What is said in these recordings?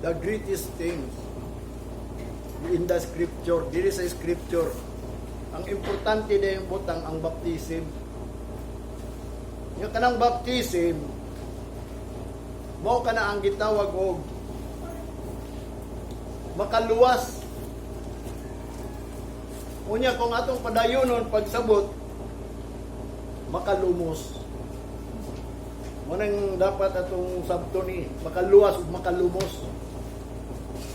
The greatest things in the scripture, diri sa scripture. Ang importante na yung butang ang baptism. Yung kanang baptism, mao kana ang gitawag og makaluwas. Unya kung atong padayonon pagsabot, makalumos. Mo nang dapat atong sabto ni makaluwas ug makalumos.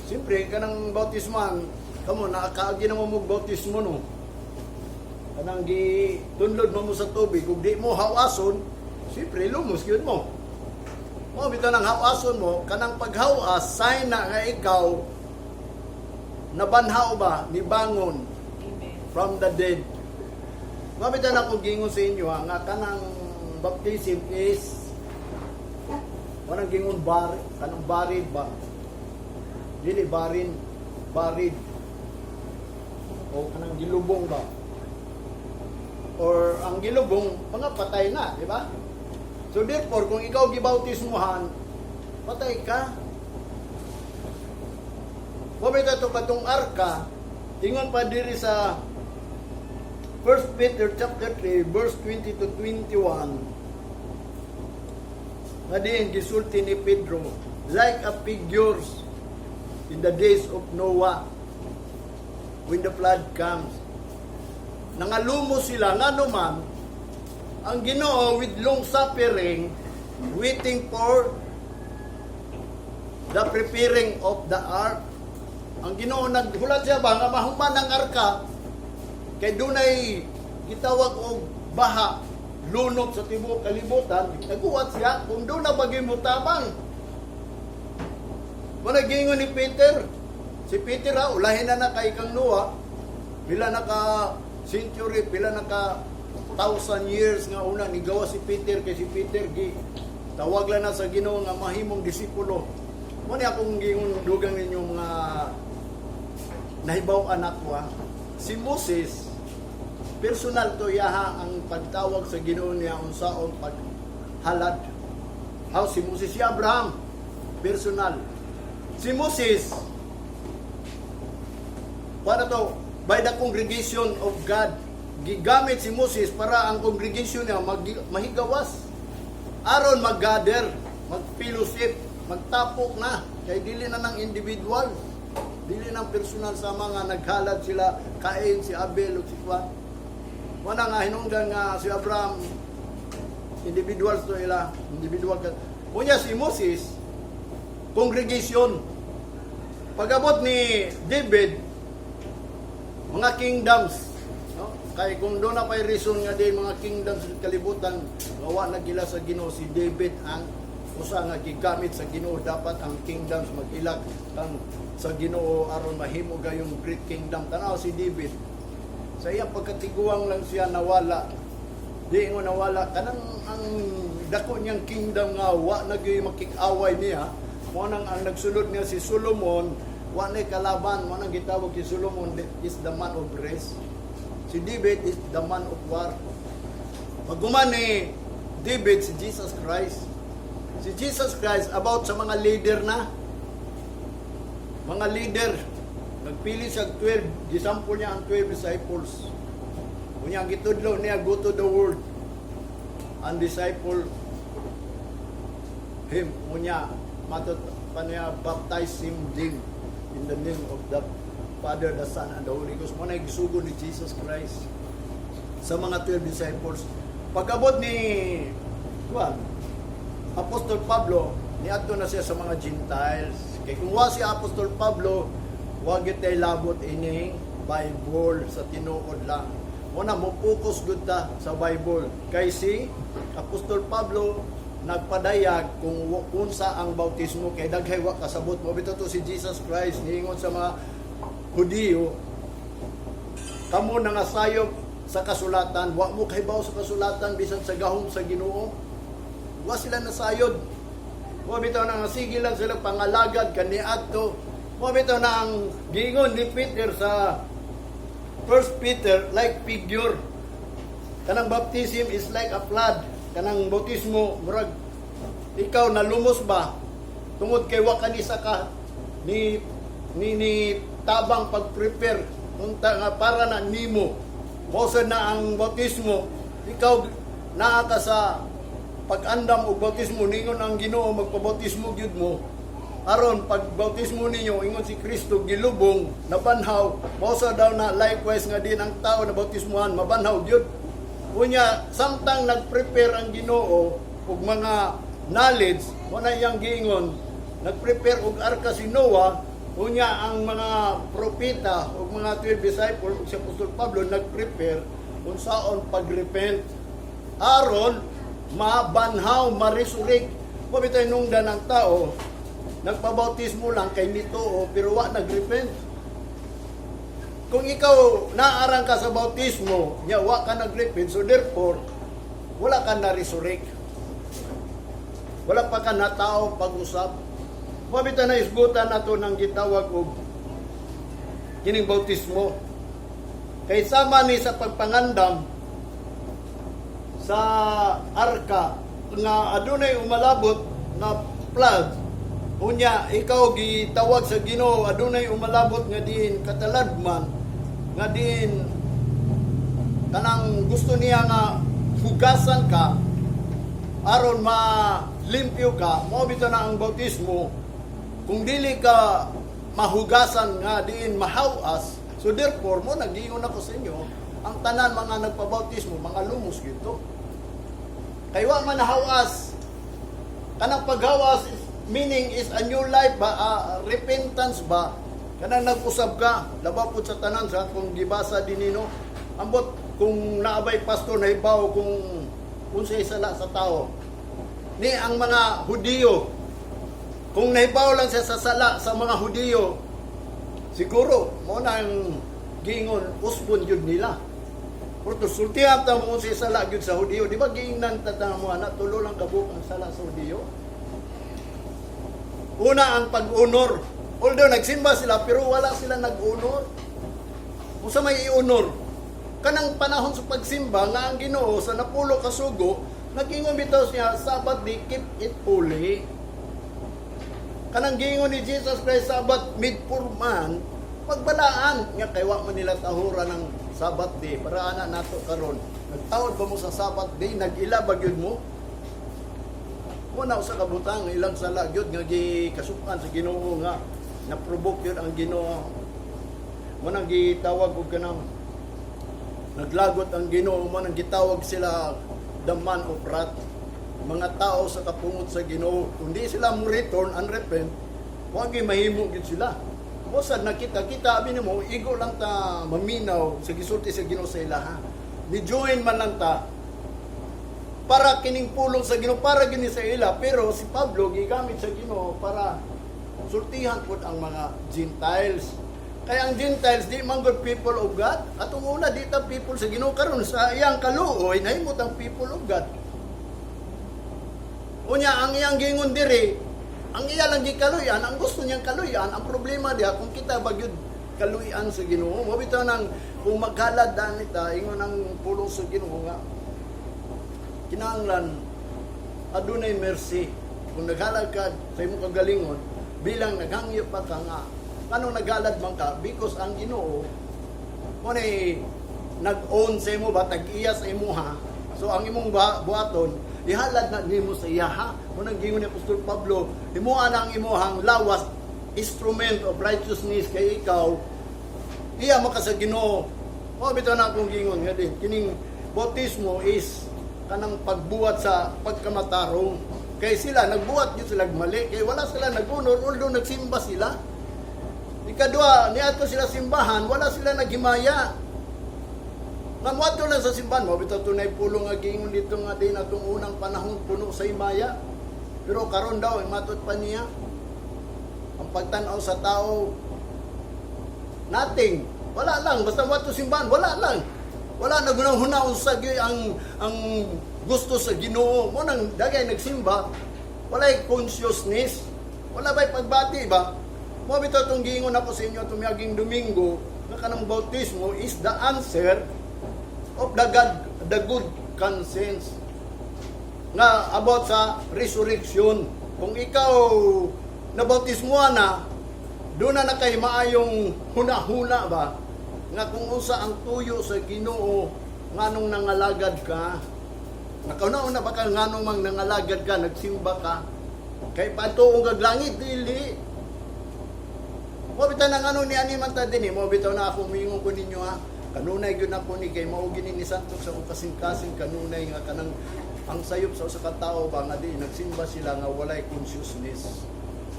Siyempre, kanang bautismoan, kamo nakaagi na mo og bautismo, no? Kanang gitunlod mo mo sa tubig, kung di mo hawason, siyempre lumos gyud mo. Mo bitaw nang hawason mo, kanang paghawas, sign na nga ikaw nabanhaw ba, nibangon Amen. From the dead. Mao bitaw na akong gingon sa inyo ha, nga kanang baptism is walang gingon bar, kanang barid ba? Dili barin, barid. O kanang gilubong ba? Or ang gilubong, mga patay na, di ba? So therefore, kung ikaw gibautismuhan, patay ka. Mao bitaw to katong arka, ingon pa diri sa 1 Peter chapter 3 verse 20 to 21, nga diin gisulti ni Pedro, like a figures in the days of Noah when the flood comes, nangalumo sila. Ngano man ang Ginoo with long suffering waiting for the preparing of the ark. Ang Ginoo naghulat siya ba nga mahuman ang arka kay dunay gitawag og baha lunok sa tibuok kalibutan. Naghuwat siya kung doon na bagay mo tabang. Mao gingon ni Peter. Si Peter ha, ulahin na na kay kang Noah. Pila na ka century, pila na ka thousand years nga una nigawa si Peter, kay si Peter gi tawag lang na sa Ginoo nga mahimong disipulo. Mo ni akong gingon dugang ninyo mga nahibaw anak ko ha. Si Moses, personal to yaha ang pagtawag sa Ginoo niya unsaon paghalad. How si Moses, si Abraham, personal. Si Moses, para to, by the congregation of God, gigamit si Moses para ang congregation niya mahigawas. Aron mag-gather, mag-fellowship, magtapok na, kay dili na ng individual. Dili ng personal sa mga naghalad sila, Cain, si Abel, o si Juan. Wala nga hinungdan nga si Abraham, individuals to ila, individual ka. Unya si Moses, congregation. Pag-abot ni David, mga kingdoms, no? Kay kung doon na pa'y reason nga din mga kingdoms sa kalibutan, gawa na gila sa Ginoo, si David ang usa nga gigamit sa Ginoo. Dapat ang kingdoms mag-ilak kang sa Ginoo aron mahimo gayong great kingdom. Tanaw si David, sa iyang pagkatiguang lang siya nawala. Di mo nawala kanang ang dako niyang kingdom nga wa na gyud makig-away niya. Mo nang ang nagsulod niya si Solomon, wa na kalaban. Mo nang gitawag si Solomon is the man of rest. Si David is the man of war. Paghuman ni David, si Jesus Christ. Si Jesus Christ about sa mga leader na. Mga leader. Nagpili siya og 12, gisampol niya ang 12 disciples. Unya ang gitudlo niya, "Go to the world and disciple him." Unya matod pa niya, "Baptize him din in the name of the Father, the Son, and the Holy Ghost." Mo na gisugo ni Jesus Christ sa mga 12 disciples. Pag-abot ni Juan, Apostol Pablo, niadto na siya sa mga Gentiles. Kay kung wa si Apostol Pablo, wa gyud tay labot ining Bible sa tinuod lang. Mo na mo focus gud ta sa Bible. Kay si Apostol Pablo nagpadayag kung unsa ang bautismo kay daghay wa kasabot. Mo bitaw to si Jesus Christ niingon sa mga Hudiyo, "Kamo na nga sayop sa kasulatan, wa mo kahibaw sa kasulatan bisan sa gahom sa Ginoo." Wa sila nasayod. Mo bitaw na nga sige lang sila pangalagad kaniadto. Mo bitaw na ang giingon ni Peter sa First Peter, like figure. Kanang baptism is like a flood. Kanang bautismo murag ikaw nalumos ba tungod kay wa ka ni sa ka Ni ni ni tabang pag-prepare unta nga para na nimo. Mao sad na ang bautismo, ikaw naa ka sa pag-andam og bautismo, ningon ang Ginoo magpabautismo gyud mo. Aron pag bautismo ninyo, ingon si Kristo gilubong, nabanhaw, mao sa daw na likewise nga din ang tao na bautismohan mabanhaw gyud. Unya, samtang nagprepare ang Ginoo og mga knowledge, mo na iyang giingon, nagprepare og arka si Noah, unya ang mga propeta ug mga 12 disciples ug si Apostol Pablo nagprepare unsaon pagrepent aron mabanhaw, ma-resurrect. Mao bitay nungdan ang tao, nagpabautismo lang kay nito pero wa nagrepent. Kung ikaw naarang ka sa bautismo, nya wa ka nagrepent, so therefore wala ka na-resurrect. Wala pa ka natao pag-usab. Mao bitaw na isgutan nato ng gitawag og kining bautismo. Kay sama ni sa pagpangandam sa arka nga adunay umalabot na flood, unya ikaw gitawag sa Ginoo, adunay umalabot nga diin kataladman nga diin kanang gusto niya nga hugasan ka aron malimpyo ka. Mao bitaw na ang bautismo, kung dili ka mahugasan nga diin mahawas, so therefore mo nagiingon ako sa inyo, ang tanan mga nagpabautismo mga lumos gito kay wa man nahawas. Kanang paghawas is, meaning is a new life ba, repentance ba, kanang nag-usab ka labaw pud sa tanan sa kung gibasa din nino. Ambot kung naabay pastor na ibaw kung unsay sala sa tao ni ang mga Hudiyo. Kung nahibaw lang siya sa sala sa mga Hudiyo, siguro mo na ang giingon usbon jud nila. Pero sultihan ta mo unsay sala gyud sa Hudiyo, di ba giingnan ta ta mo ana tulo lang kabuok ang sala sa Hudiyo? Una, ang pag-honor. Although nagsimba sila pero wala sila nag-honor. Unsa may i-honor? Kanang panahon sa pagsimba nga ang Ginoo sa napulo ka sugo nag-ingon bitaw siya, "Sabbath day, keep it holy." Kanang giingon ni Jesus Christ, "Sabbath made for man," pagbalaan nga kay wa man nila tahura ng Sabbath day para ana nato karon. Nagtawad ba mo sa Sabbath day? Nag-ila ba gyud mo? Wala usa ka butang ilang sala gyud nga gikasukan sa Ginoo nga na-provoke gyud ang Ginoo. Mo nang gitawag og kanang naglagot ang Ginoo, mo nang gitawag sila the man of wrath. Mga tao sa kapungot sa Ginoo, kung di sila mo return and repent, wa gyud mahimo gyud sila. Mo sad nakita kita abi nimo igo lang ta maminaw sa gisulti sa Ginoo sa ilaha. Ni join man lang ta para kining pulong sa Ginoo para gini sa ila, pero si Pablo gigamit sa Ginoo para sultihan pud ang mga Gentiles. Kaya ang Gentiles di man good people of God. Atong una di ta people sa Ginoo, karon sa iyang kaluoy nahimot ang people of God. Unya ang iyang gingon diri, ang iya lang gikaluyan, ang gusto niyang kaluyan, ang problema diha kung kita ba gyud kaluyan sa Ginoo. Mao bitaw nang kung maghalad dani ta, ingon ang pulong sa Ginoo nga kinahanglan adunay mercy. Kung naghalad ka sa imong kagalingon, bilang naghangyo pa ka nga anong naghalad man ka because ang Ginoo mo ni nag-own sa imo ba, tag-iya sa imo ha. So ang imong ba, buhaton ihalad na nimo sa iya ha. Mo nang giingon ni Apostol Pablo, himuha na ang imuhang lawas instrument of righteousness kay ikaw iya maka sa Ginoo. Mo bitaw na akong giingon nga din kining bautismo is kanang pagbuhat sa pagkamatarong kay sila nagbuhat gyud sila mali kay wala sila nag-honor although nagsimba sila. Ikadua, niadto sila simbahan, wala sila naghimaya. Nga moadto lang sa simbahan, mao bitaw tunay pulong nga giingon dito nga din atong unang panahon puno sa himaya. Pero karon daw matud pa niya ang pagtan-aw sa tao, nothing. Wala lang basta moadto simbahan, wala lang. Wala na gunang-hunaon sa ang gusto sa Ginoo. Mo nang dagay nagsimba, walay consciousness. Wala ba'y pagbati ba? Mo bitaw tong giingon ako sa inyo tumiyaging Domingo nga kanang bautismo is the answer of the God, the good conscience nga about sa resurrection. Kung ikaw nabautismo na, Doon na kay maayong huna-huna ba nga kung unsa ang tuyo sa Ginoo, nganong nangalagad ka. Nakauna-una ba ka nganong mang nangalagad ka, nagsimba ka? Kay patuong kag langit, dili. Mo bitaw na nganong ni ani man ta dinhi, mo bitaw na ako moingon ko ninyo ha. Kanunay gyud ako ni kay mao gini ni santok sa akong kasing-kasing kanunay nga kanang ang sayop sa usa ka tawo ba nga di nagsimba sila nga walay consciousness.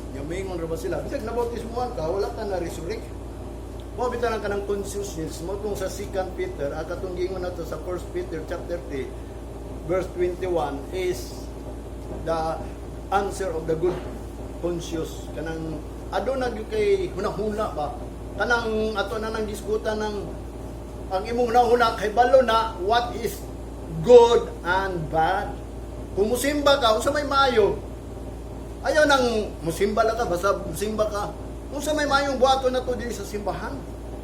Nya moingon ra ba sila, bisag nabautismuhan ka, wala ka na resurrect. Mo bitaw nang kanang consciousness mo kung sa 2 Peter, ang katong giingon nato sa 1 Peter chapter 3 verse 21 is the answer of the good conscious, kanang aduna gyud kay hunahuna ba, kanang ato na nang gisgutan ng ang imong hunahuna kay balo na what is good and bad. Kung musimba ka, unsa may maayo? Ayaw nang musimba lang ka basta musimba ka. Unsa may maayong buhaton nato diri sa simbahan?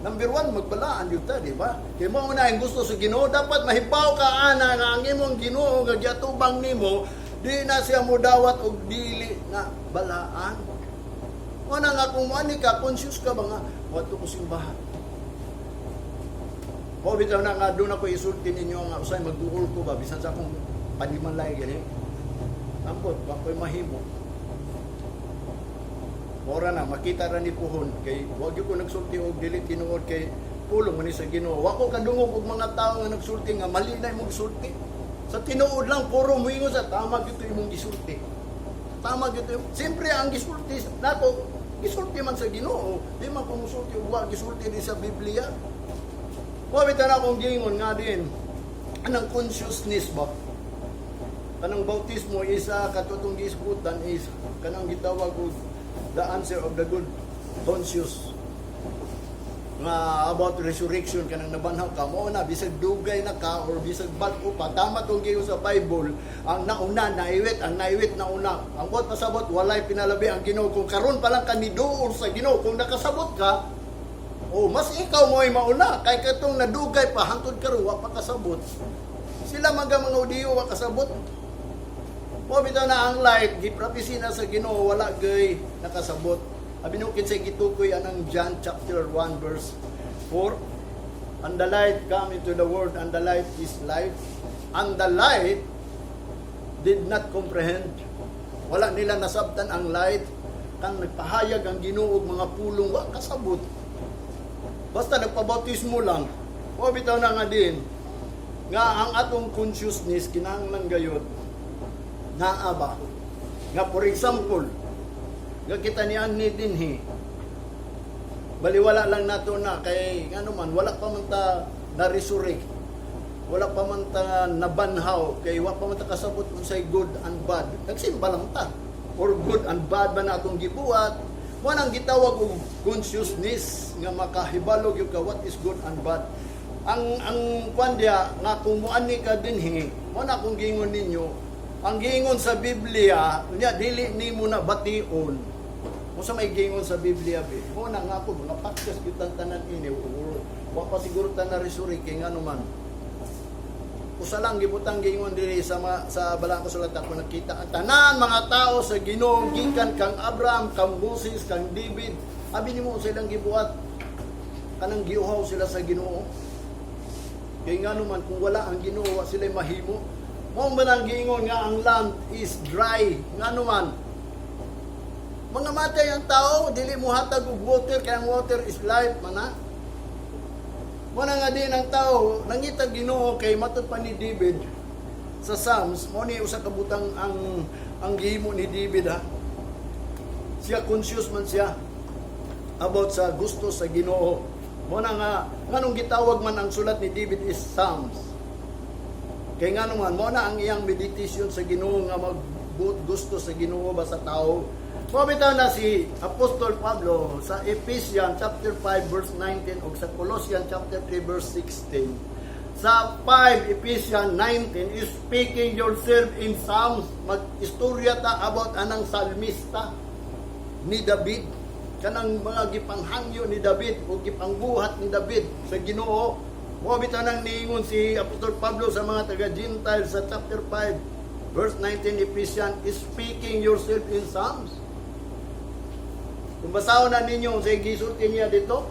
Number one, magbalaan yun ta, di ba? Kay mao na ang gusto sa Ginoo, dapat mahibaw ka ana nga ang imong Ginoo nga giatubang nimo, di na siya mudawat og dili nga balaan. Mao na nga kung moani ka, conscious ka ba nga, "Wadto ko simbahan." Mao bitaw na nga doon ako isulti ninyo nga usay magduol ko ba bisan sa akong panimalay gani. Ambot, wa ko'y mahimo. Mora na makita ra ni puhon kay wa gyud ko nagsulti og dili tinuod kay pulong man ni sa Ginoo. Wa ko kadungog og mga tawo nga nagsulti nga mali na imong gisulti. Sa tinuod lang puro moingon sa tama gyud to imong gisulti. Tama gyud to. Siyempre ang gisulti nako gisulti man sa Ginoo. Di man ko musulti og wa gisulti di sa Biblia. Wa bitaw na akong giingon nga din anang consciousness ba, kanang bautismo isa katutong gisgutan is kanang gitawag og the answer of the good conscious nga about resurrection, kanang nabanhaw ka mo na bisag dugay na ka or bisag bag-o pa. Tama tong giingon sa Bible, ang nauna naiwit, ang naiwit nauna. Ang buot pasabot, walay pinalabi ang Ginoo. Kung karon pa lang ka niduol sa Ginoo, kung nakasabot ka, oh, mas ikaw mo ay mauna kay katong nadugay pa hangtod karon wa pa kasabot. Sila mga Hudiyo wa kasabot. Mo bitaw na ang light giprapisi na sa Ginoo, wala gay nakasabot. Abi nung kinsay gitukoy anang John chapter 1 verse 4. "And the light come into the world, and the light is life. And the light did not comprehend." Wala nila nasabtan ang light. Kang nagpahayag ang Ginoo og mga pulong, wa kasabot. Basta nagpabautismo lang. O bitaw na nga din nga ang atong consciousness kinahanglan gayud naa ba nga, for example, nga kita ni ani dinhi, baliwala lang nato na kay ngano man wala pa man ta na resurrect, wala pa man ta nabanhaw, kay wa pa man ta kasabot unsay good and bad. Nagsimba lang ta or good and bad ba na atong gibuhat. Mo nang gitawag og consciousness nga makahibalo gyud ka what is good and bad. Ang kwan diya nga kung muani ka dinhi, mo na akong giingon ninyo, ang giingon sa Biblia nya dili nimo na bation. Kung sa may giingon sa Biblia be, mo na nga ako mga practice gyud tanan ini or wa pa siguro ta na resurrect kay ngano man usa lang gibutang giingon diri sa balang kasulatan ko nakita ang tanan mga tao sa Ginoo gikan kang Abraham, kang Moses, kang David. Abi nimo sa ilang gibuhat, kanang giuhaw sila sa Ginoo. Kay ngano man kung wala ang Ginoo, wa sila mahimo. Mao man ang giingon nga ang land is dry. Ngano man mga matay ang tao, dili mo hatag og water kay ang water is life man na. Mo na nga din ang tao, nangita Ginoo kay matud pa ni David sa Psalms, mo ni usa ka butang ang gihimo ni David ha. Siya conscious man siya about sa gusto sa Ginoo. Mo na nga nganong gitawag man ang sulat ni David is Psalms. Kay ngano man mo na ang iyang meditation sa Ginoo nga magbuot gusto sa Ginoo ba sa tao. Mo bitaw na si Apostol Pablo sa Ephesians chapter 5 verse 19 ug sa Colossians chapter 3 verse 16. Sa 5 Ephesians 19 is "speaking yourself in psalms." Mag-istorya ta about anang salmista ni David, kanang mga gipanghangyo ni David o gipangbuhat ni David sa Ginoo. Mo bitaw nang niingon si Apostol Pablo sa mga taga-Gentile sa chapter 5 verse 19 Ephesians, "speaking yourself in psalms." Kung basahon na ninyo sa gisulti niya dito,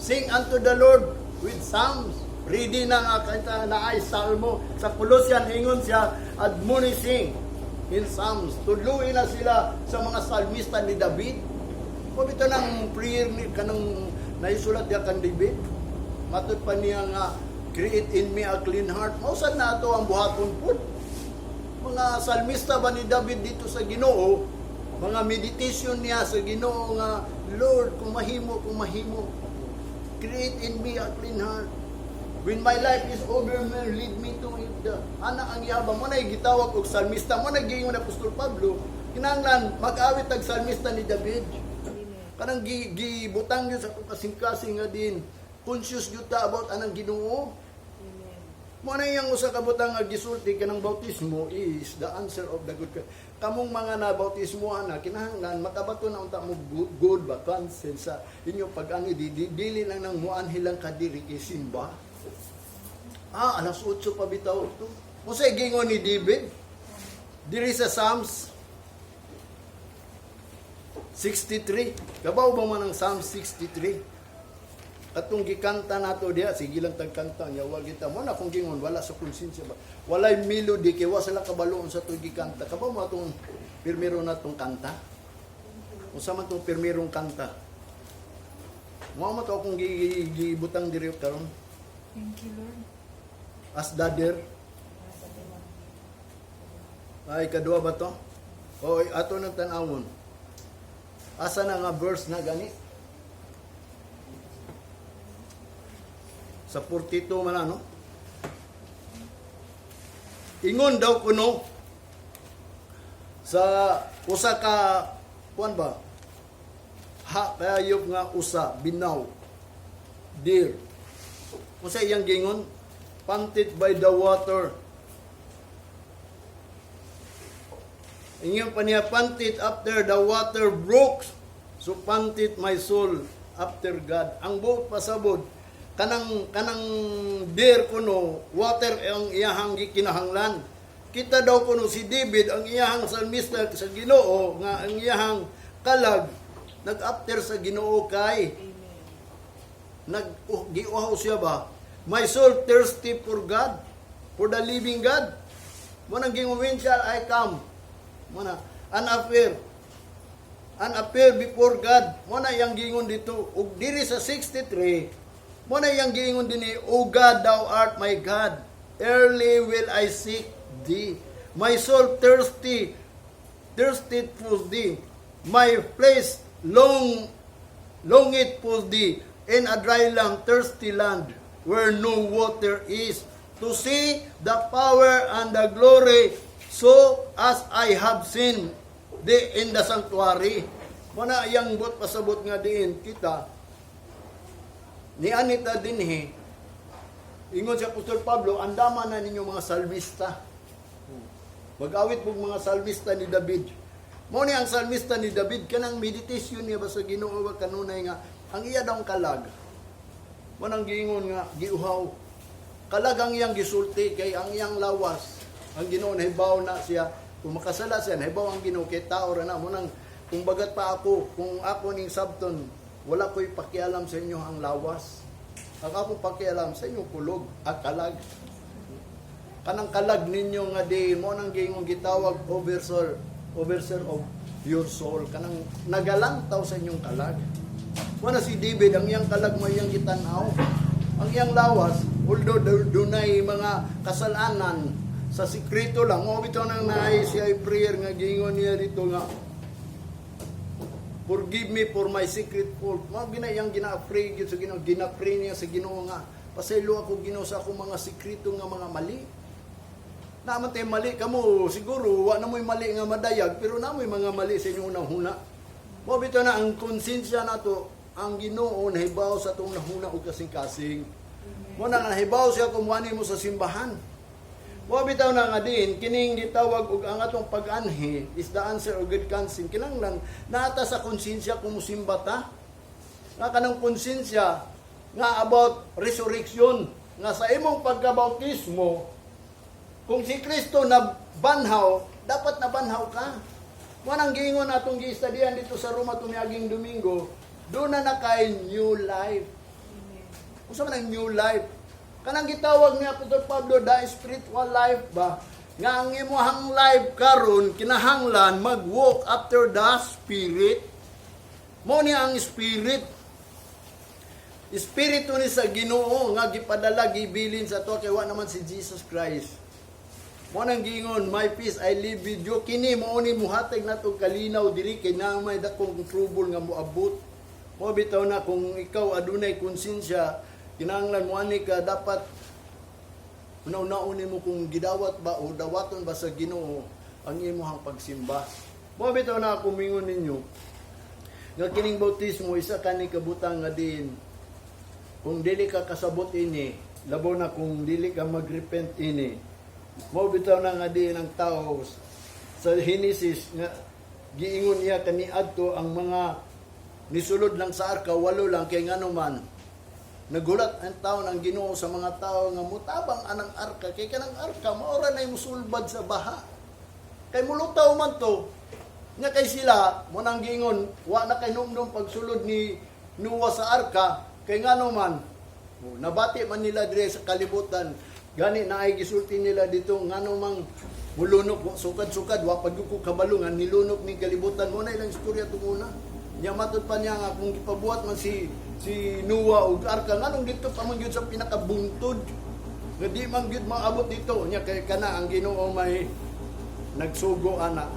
"Sing unto the Lord with psalms." Ready na nga kanta na ay salmo. Sa Colossian, ingon siya, admonishing in psalms. Tudluin na sila sa mga salmista ni David. Kung ito ng prayer ni kanang naisulat niya kan David. Matod pa niya nga, "Create in me a clean heart." Mao sad na ato ang buhaton pud. Mga salmista ba ni David dito sa Ginoo, mga meditation niya sa Ginoo nga, "Lord, kung mahimo, kung mahimo, create in me a clean heart. When my life is over, man, lead me to it." Ana ang yabang mo na gitawag og salmista mo na giingon ni Apostol Pablo. Kinahanglan mag-awit og salmista ni David. Amen. Kanang gibutang yun sa atong kasing-kasing nga din conscious gyud ta about anang Ginoo. Amen. Mo na iyang usa ka butang nga gisulti, kanang bautismo is the answer of the good. Kamong mga na bautismo ana, kinahanglan makabato na unta mo good ba conscience sa inyong pag-anhi, di, di, dili lang nang muanhi lang ka diri kay simba. Ah, alas 8 pa bitaw to. Unsay gingon ni David? Diri sa Psalms 63. Kabaw ba man ang Psalms 63? Katong gikanta nato diha, sige lang tag kanta niya, wa kita mo na kung gingon wala sa konsensya ba. Walay melody kay wa sila kabaloon sa tuig gikanta. Kabaw mo atong pirmero natong kanta? Unsa man tong pirmerong kanta? Mao man to akong gibutang diri karon. Thank you, Lord. As dader. Ay, kadua ba to? O, ato nang tan-awon. Asa na nga verse na gani? Sa 42 man, ano? Ingon daw kuno sa usa ka kuan ba? Ha kayop nga usa binaw. Deer. Unsa iyang gingon? "Panted by the water." Ingon pa niya, "Panted after the water brooks. So panted my soul after God." Ang buot pasabot, kanang deer kuno, water ang iyahang gikinahanglan. Kita daw kuno si David, ang iyahang salmista sa Ginoo, nga ang iyahang kalag nag-after sa Ginoo kay Amen. Nag giuhaw siya ba? "My soul thirsty for God, for the living God." Mo nang gingon, "When shall I come?" Mo na and appear before God. Mo na iyang gingon dito ug diri sa 63, mo na iyang gingon dinhi, "O God, thou art my God. Early will I seek thee. My soul thirsty, thirsty for thee. My flesh longeth for thee in a dry land, thirsty land, where no water is, to see the power and the glory, so as I have seen thee in the sanctuary." Muna iyang buot pasabot nga diin kita ni Anita dinhi, ingon si Apostol Pablo, andama na ninyo mga salmista. Mag-awit mo mga salmista ni David. Mo ni ang salmista ni David, kanang meditation niya ba sa Ginoo ba kanunay nga ang iya daw kalag. Mo nang giingon nga giuhaw. Kalag ang iyang gisulti kay ang iyang lawas. Ang Ginoo nahibaw na siya kung makasala siya, nahibaw ang Ginoo kay tao ra na. Mo nang kung bagat pa ako, kung ako ning sabton, wala ko'y pakialam sa inyo ang lawas. Ang akong pakialam sa inyong kulog at kalag, kanang kalag ninyo nga di mo nang giingon gitawag overseer, overseer of your soul, kanang nagalantaw sa inyong kalag. Mo na si David, ang iyang kalag mo iyang gitan-aw. Ang iyang lawas, although dunay mga kasalanan sa sikreto lang, mo bitaw nang naay siya ay prayer nga giingon niya dito nga, "Forgive me for my secret fault." Mao gina iyang gina-pray gyud sa Ginoo, gina-pray niya sa Ginoo nga pasaylo ako, Ginoo, sa akong mga sikreto nga mga mali. Naman tayo mali kamo, siguro wa na mo'y mali nga madayag, pero na mo'y mga mali sa inyong unang-huna. Mao bitaw na ang konsensya nato, ang Ginoo nahibaw sa atong nahuna og kasing-kasing. Mo na nga nahibaw siya kung muani mo sa simbahan. Mao bitaw na nga din kining gitawag og ang atong pag-anhi is the answer of good conscience. Kinahanglan naata sa konsensya kung musimba ta. Nga kanang konsensya nga about resurrection, nga sa imong pagkabautismo, kung si Kristo na banhaw, dapat nabanhaw ka. Mo nang giingon atong giistadihan dito sa Roma tumiaging Domingo, duna na kay new life. Amen. Unsa man ang new life? Kanang gitawag ni Apostol Pablo the spiritual life ba? Nga ang imuhang life karon kinahanglan mag-walk after the Spirit. Mo ni ang Spirit. Espiritu ni sa Ginoo nga gipadala, gibilin sa ato kay wa naman si Jesus Christ. Mo nang giingon, "My peace I leave with you." Kini mao ni muhatag nato kalinaw diri kay naa may dakong trouble nga moabot. Mo bitaw na kung ikaw adunay konsensya, kinahanglan mo ani ka, dapat una-unaon nimo kung gidawat ba o dawaton ba sa Ginoo ang imong pagsimba. Mo bitaw na ako mingon ninyo nga kining bautismo isa kani kabutang nga din kung dili ka kasabot ini, labaw na kung dili ka magrepent ini. Mao bitaw na nga diin ang tao sa Genesis nga giingon niya kaniadto ang mga nisulod lang sa arka, walo lang, kay ngano man nagulat ang tao ng Ginoo sa mga tao nga mutabang anang arka, kay kanang arka maora na musulbad sa baha kay mulutaw man to nya. Kay sila mo nang giingon, wa na kay numdum pagsulod ni Noah sa arka, kay ngano man, oh, nabati man nila dire sa kalibutan. Gani na ay gisulti nila dito, ngano mang mulunok sukad-sukad, wa pag ko kabalo nga nilunok ni kalibutan. Mo na ilang istorya tunguna nya. Matud pa niya nga kung gipabuhat man si Noah og arka, nganong dito pa man gyud sa pinakabuntod nga di man gyud maabot dito nya, kay kana ang Ginoo may nagsugo ana.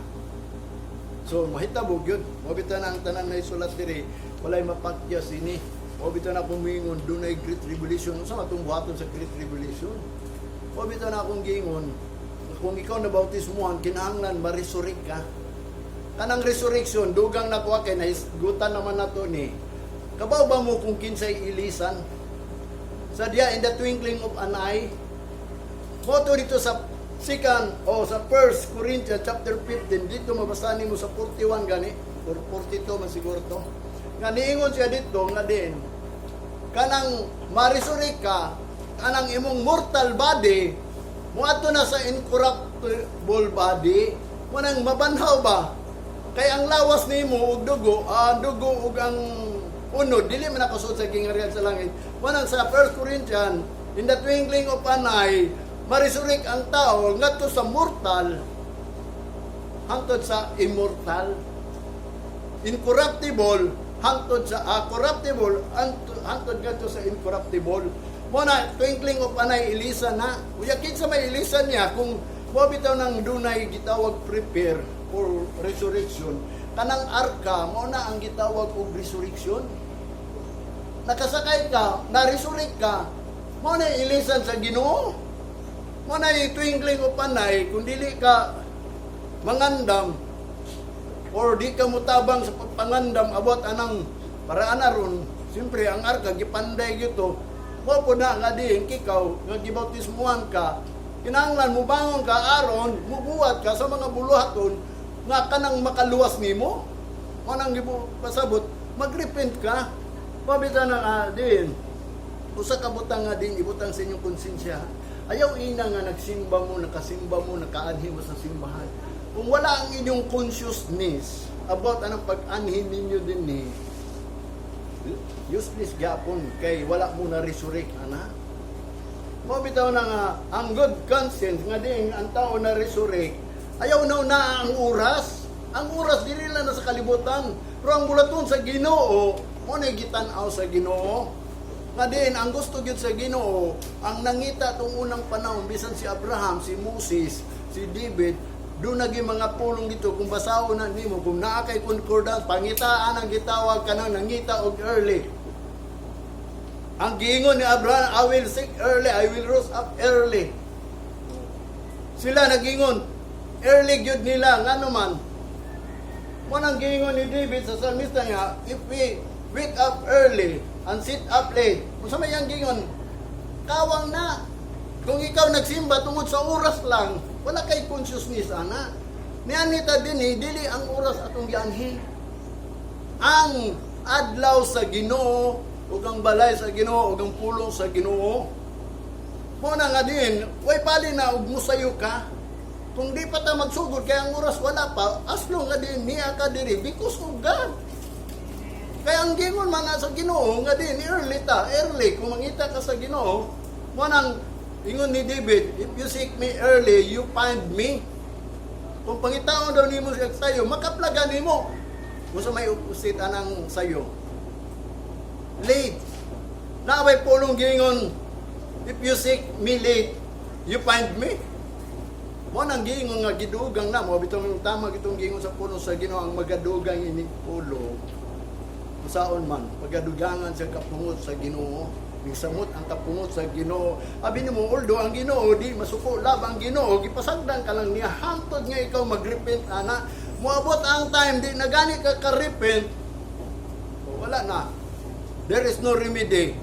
So mahitabo gyud. Mao bitaw na ang tanan na isulat diri, walay mapakyas ini. Mao bitaw na akong mingon, dunay great tribulation. Unsa man atong buhaton sa great tribulation? Mao bitaw na akong giingon, kung ikaw na bautismuhan, kinahanglan ma-resurrect ka. Kanang resurrection, dugang nakuha kay nahisgutan naman nato ni. Kabaw ba mo kung kinsay ilisan? Sa diya, in the twinkling of an eye, Moto dito sa second o sa First Corinthians chapter 15, dito mabasa nimo sa 41 gani or 42 man siguro to. Nga niingon siya dito nga din kanang ma-resurrect ka, kanang imong mortal body moadto na sa incorruptible body, mo nang mabanhaw ba? Kay ang lawas nimo ug dugo, dugo ug ang unod dili man nakasuod sa gingharian sa langit. Mo nang sa 1 Corinthians, in the twinkling of an eye, ma-resurrect ang tao ngadto sa mortal hangtod sa immortal, incorruptible hangtod sa corruptible hangtod ngadto sa incorruptible. Mo na twinkling of an eye, ilisa na. Uya, kinsa may ilisan niya? Kung mo bitaw nang dunay gitawag prepare for resurrection, kanang arka mo na ang gitawag og resurrection. Nakasakay ka, na-resurrect ka, mo na ilisan sa Ginoo. Mo na twinkling of an eye, kung dili ka mangandam or di ka mutabang sa pagpangandam abot anang paraan ron, siyempre ang arka gipanday gito. Mo po na nga diin kikaw nga gibautismuhan ka, kinahanglan mo bangon ka aron mubuhat ka sa mga buluhaton nga kanang makaluwas nimo. Mo nang gibu pasabot, magrepent ka. Pabita na nga din usa ka butang nga din ibutang sa inyong konsensya. Ayaw ina nga nagsimba mo, nakasimba mo, nakaanhi mo sa simbahan. Kung wala ang inyong consciousness about anong pag-anhi ninyo din ni, useless gyapon kay wala mo na resurrect ana. Mo bitaw na nga ang good conscience nga din ang tao na resurrect, ayaw na na ang oras. Ang oras dili lang na sa kalibutan. Pero ang bulaton sa Ginoo, mo na gitan-aw sa Ginoo. Nga din ang gusto gyud sa Ginoo, ang nangita tong unang panahon, bisan si Abraham, si Moses, si David, doon naging mga pulong dito. Kung basahon na nimo, kung naa kay concordance, pangitaan ang gitawag kanang nangita og early. Ang giingon ni Abraham, "I will seek early, I will rose up early." Sila nagingon, early gyud nila, ngano man. Mo nang giingon ni David sa salmista niya, "If we wake up early and sit up late," kung sa may ang giingon, kawang na. Kung ikaw nagsimba tungod sa oras lang, wala kay consciousness ana. Nianita din eh, dili ang oras atong gianhi. Ang adlaw sa Ginoo ug ang balay sa Ginoo ug ang pulong sa Ginoo. Mo na nga din, way pali na og musayo ka. Kung di pa ta magsugod kay ang oras wala pa, as long nga din niya ka diri because of God. Kaya ang gingon man na sa Ginoo nga din early ta, early kung mangita ka sa Ginoo, mo nang ingon ni David, "If you seek me early, you find me." Kung pangitaon daw nimo siya sayo, makaplagan nimo. Kung may opposite anang sayo. Late. Naa bay pulong gingon, "If you seek me late, you find me." Mo nang giingon nga gidugang na mo bitong tama gitong giingon sa pulong sa Ginoo, ang magadugang ini pulong. Usaon man pagadugangan sa kapungot sa Ginoo. Samot ang kapungot sa Ginoo. Abi nimo, although ang Ginoo di masuko lab ang Ginoo, gipasagdan ka lang niya hangtod nga ikaw magrepent ana. Moabot ang time di na gani ka ka-repent, wala na. There is no remedy.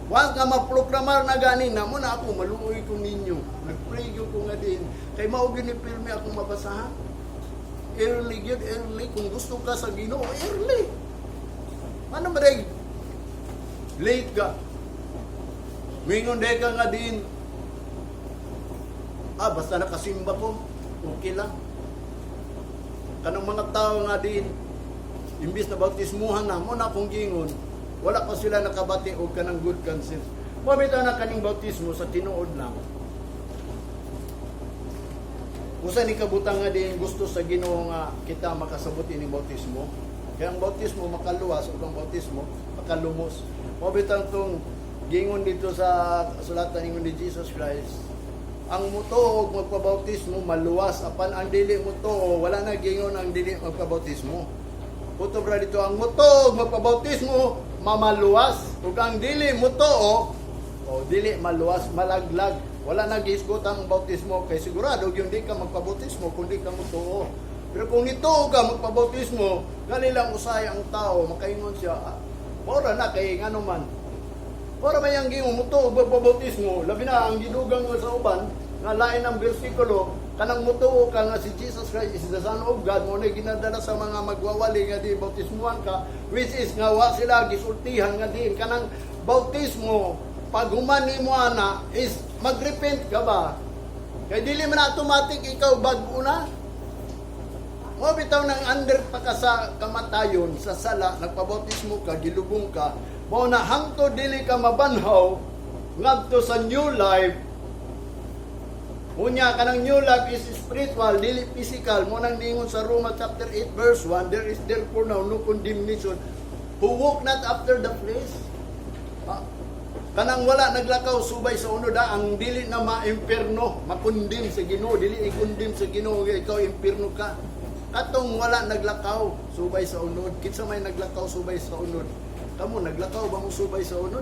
Once nga maproklamar na gani na mo na ako, maluoy ko ninyo. Nagpray gyud ko nga din. Kay mao gyud ni pirmi akong mabasahan. Early gyud, early. Kung gusto ka sa Ginoo, early. Ano ba day? Late ka. Mingon day ka nga din. "Ah, basta nakasimba ko, okay lang." Kanang mga tao nga din, imbis na bautismuhan na, mo na akong gingon, wala pa sila nakabati og kanang good conscience. Mo bitaw na kaning bautismo sa tinuod lang. Usa ni kabutang nga din gusto sa Ginoo nga kita makasabot ining bautismo. Kaya ang bautismo makaluwas ug ang bautismo makalumos. Mo bitaw tong gingon dito sa sulatan, ingon ni Jesus Christ, ang mutuo og magpabautismo maluwas, apan ang dili mutuo, wala na gingon ang dili magpabautismo. Kutob ra dito, ang mutuo og magpabautismo mamaluwas ug ang dili mutuo o dili maluwas, malaglag. Wala na gihisgot ang bautismo kay sigurado yung di ka magpabautismo kung di ka mutuo. Pero kung nituo ka magpabautismo, gali lang usay ang tao makaingon siya, "Ah, mora na kay ngano man." Ora man yang gingon mutuo og magpabautismo, labi na ang gidugang nga sa uban nga lain ang bersikulo, kanang mutuo ka nga si Jesus Christ is the Son of God, mo na ginadala sa mga magwawali nga di bautismuhan ka, which is nga wa sila gisultihan nga diin kanang bautismo pag human nimo ana is magrepent ka ba? Kay dili man automatic ikaw bag-o na. Mo bitaw nang under pa ka sa kamatayon, sa sala, nagpabautismo ka, gilubong ka, mao na hangtod dili ka mabanhaw ngadto sa new life. Unya kanang new life is spiritual, dili physical. Mo nang ningon sa Roma chapter 8 verse 1, "There is therefore now no condemnation who walk not after the flesh." Ah, kanang wala naglakaw subay sa unod ha, ang dili na ma-imperno, makondim sa Ginoo, dili i-condemn sa Ginoo nga ikaw impierno ka. Katong wala naglakaw subay sa unod, kinsa may naglakaw subay sa unod? Kamo, naglakaw ba mo subay sa unod?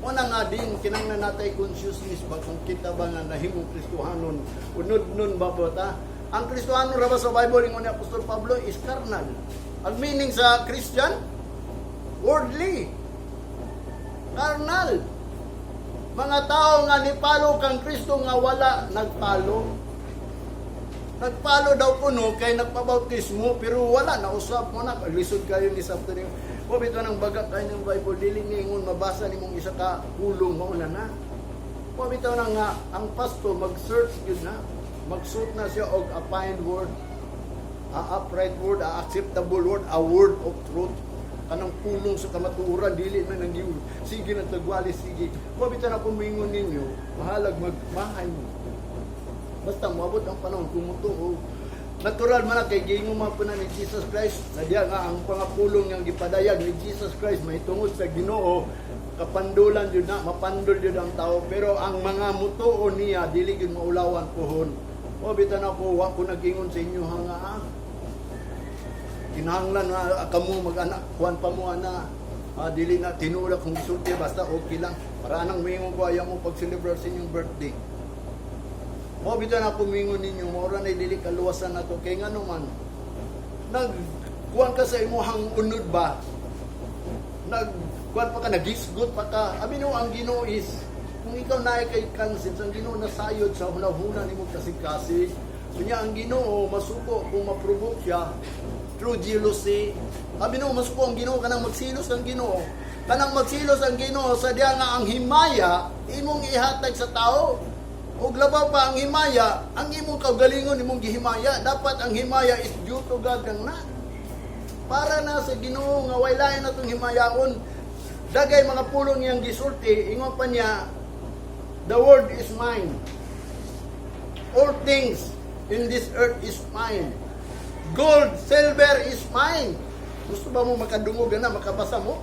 Una nga din, kinanglan natay consciousness ba kung kita ba nga nahimong Kristohanon, unod nun ba po ta? Ang Kristohanon ra ba sa Bible, ingon ni Apostol Pablo, is carnal. Ang meaning sa Christian, worldly. Carnal. Mga tao nga nipalo kang Kristo nga wala nagpalo. Nagpalo daw kuno kay nagpabautismo pero wala na usap mo na lisod kayo ni sabto niyo. Wa bitaw nang baga kayo ng Bible, dili ningon mabasa nimong isa ka pulong mauna na. Wa bitaw na nga ang pastor mag-search gyud na. Magsuot na siya og a fine word, a upright word, a acceptable word, a word of truth. Kanang pulong sa kamatuoran, dili man ang giw. Sige na tagwali, sige. Wa bitaw na kung mingon ninyo, mahalag magmahay mo. Basta moabot ang panahon kung mutuo. Natural man na kay giingon man po na ni Jesus Christ na diya nga ang pangapulong niyang gipadayag ni Jesus Christ mahitungod sa Ginoo, kapandulan jud na, mapandol jud ang tao, pero ang mga mutuo niya dili gyud maulawan puhon. O bitaw na ko, wa ko nag-ingon sa inyo ha nga ah. Kinahanglan nga kamo mag-anak kuan pa mo ana. Ah, dili na tinuod kung gisulti, basta okay lang. Para anang mingon ko, ayaw mo pag-celebrate sa inyong birthday. Mo bitaw na ako mingon ninyo, maura na dili kaluwasan nato kay ngano man nag kuan ka sa imuhang unod ba? Nag kuan pa ka, nagisgot pa ka. Abi no ang Ginoo is kung ikaw naay kay conscience, ang Ginoo nasayod sa hunahuna nimo kasig-kasig. Unya ang Ginoo masuko kung ma-provoke siya through jealousy. Abi no masuko ang Ginoo kanang magsilos ang Ginoo. Kanang magsilos ang Ginoo sa diya nga ang himaya imong ihatag sa tao. Ug labaw pa ang himaya, ang imong kaugalingon imong gihimaya, dapat ang himaya is due to God lang na. Para na sa Ginoo nga way lain natong himayaon. Dagay mga pulong niyang gisulti, ingon pa niya, "The world is mine. All things in this earth is mine. Gold, silver is mine." Gusto ba mo makadungog na, makabasa mo?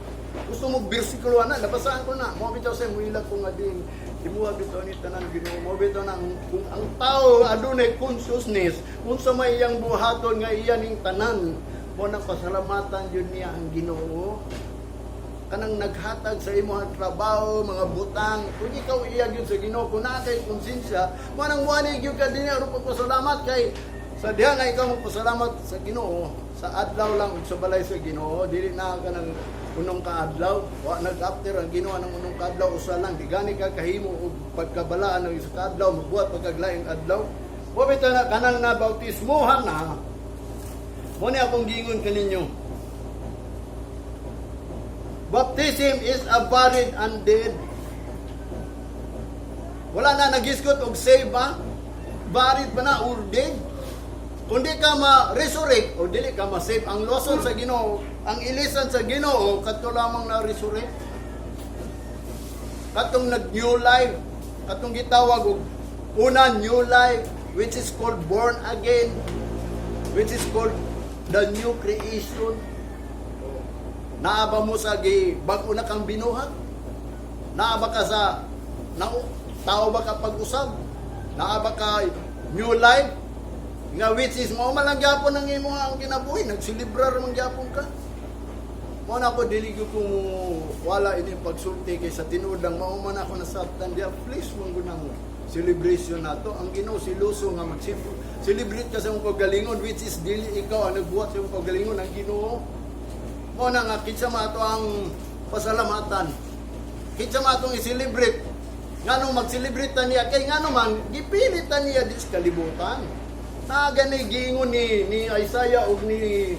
Gusto mo bersikulo na, nabasaan ko na. Mo bitaw sa muilag ko nga din. Imuha bitaw ni tanan Ginoo. Mo bitaw na kung ang tao adunay consciousness, unsa may iyang buhaton nga iya ning tanan, mo nang pasalamatan yun niya ang Ginoo kanang naghatag sa imong trabaho, mga butang, kung ikaw iya gyud sa Ginoo, kung naa kay konsensya, mo nang wani gyud ka dinhi aron pagpasalamat kay sa diha nga ikaw magpasalamat sa Ginoo, sa adlaw lang ug sa balay sa Ginoo, dili na ka ng unong kaadlaw, wa nag-after ang Ginoo ng unong kaadlaw, usa lang, di gani ka kahimo og pagkabalaan ng isa kaadlaw, magbuhat pagkaglaing adlaw. Wa bitaw na kanang na bautismohan na, mo ni akong giingon kaninyo. Baptism is a buried and dead. Wala na nagisgot og save ba? Buried pa na or dead. Kung di ka ma-resurrect o dili ka ma-save, ang luwason sa Ginoo, ang ilisan sa Ginoo, kadto lamang na resurrect. Katong nag new life, katong gitawag og una new life, which is called born again, which is called the new creation. Naa ba mo sa gi bag-o na kang binuhat? Naa ba ka sa na, tao ba ka pag-usab? Naa ba ka new life? Nga which is mao man lang gyapon ang imo ang kinabuhi, nagselebrar man gyapon ka. Mao na ako dili gyud ko wala ini pagsulti kay sa tinuod lang mao man ako nasabtan diya, please man gud nang celebration nato. Ang Ginoo siluso nga mag celebrate ka sa imong kaugalingon, which is dili ikaw ang nagbuhat sa imong kaugalingon, ang Ginoo. Mao na nga kinsa man ato ang pasalamatan, kinsa man atong i-celebrate, nganong mag-celebrate ta niya, kay ngano man gipilit ta niya dis kalibutan na gani giingon ni Isaiah ug ni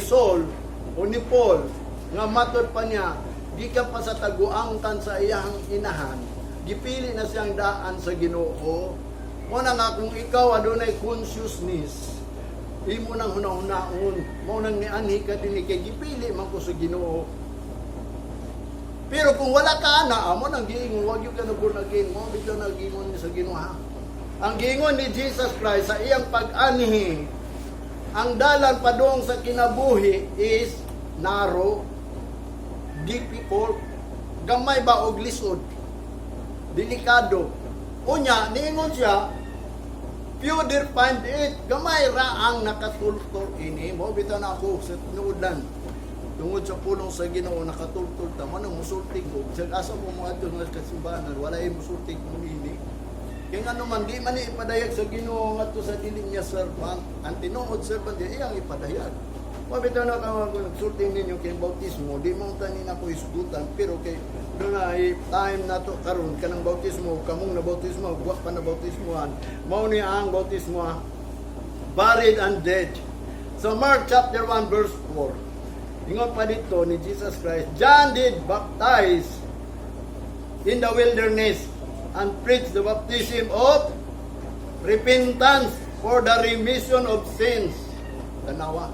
Saul o ni Paul nga matod pa niya gikan pa sa taguangkan sa iyang inahan, gipili na siyang daan sa Ginoo. Mo na nga kung ikaw adunay consciousness, imo nang hunahunahon mo nang nianhi ka dinhi kay gipili man ko sa Ginoo. Pero kung wala ka ana, amo nang giingon, wag gyud ka na born again mo bitaw na giingon ni sa Ginoo ha. Ang giingon ni Jesus Christ sa iyang pag-anhi, ang dalan padung sa kinabuhi is narrow, difficult, gamay ba og lisod, delikado. Unya, niingon siya, "Few there find it," gamay ra ang nakatultol ini. Mo bitaw na ako sa tinuod lang. Tungod sa pulong sa Ginoo nakatultol ta man ang musulti ko. Sa asa mo moadto nga kasimbahan, wala ay musulti mo nini. Kaya nga naman, di man ipadayag sa Ginoo ngadto sa dili niya servant. Ang tinuod servant niya, iyang ipadayag. Wa bitaw na ka kung nagsulti ninyo kay bautismo, di mo tanin ako isgutan, pero kay doon na ay time na to karon kanang bautismo, kamong na bautismo, wa pa na bautismohan. Mao ni ang bautismo ha? Buried and dead. So Mark chapter 1 verse 4. Ingon pa dito ni Jesus Christ, "John did baptize in the wilderness and preach the baptism of repentance for the remission of sins." Tanawa.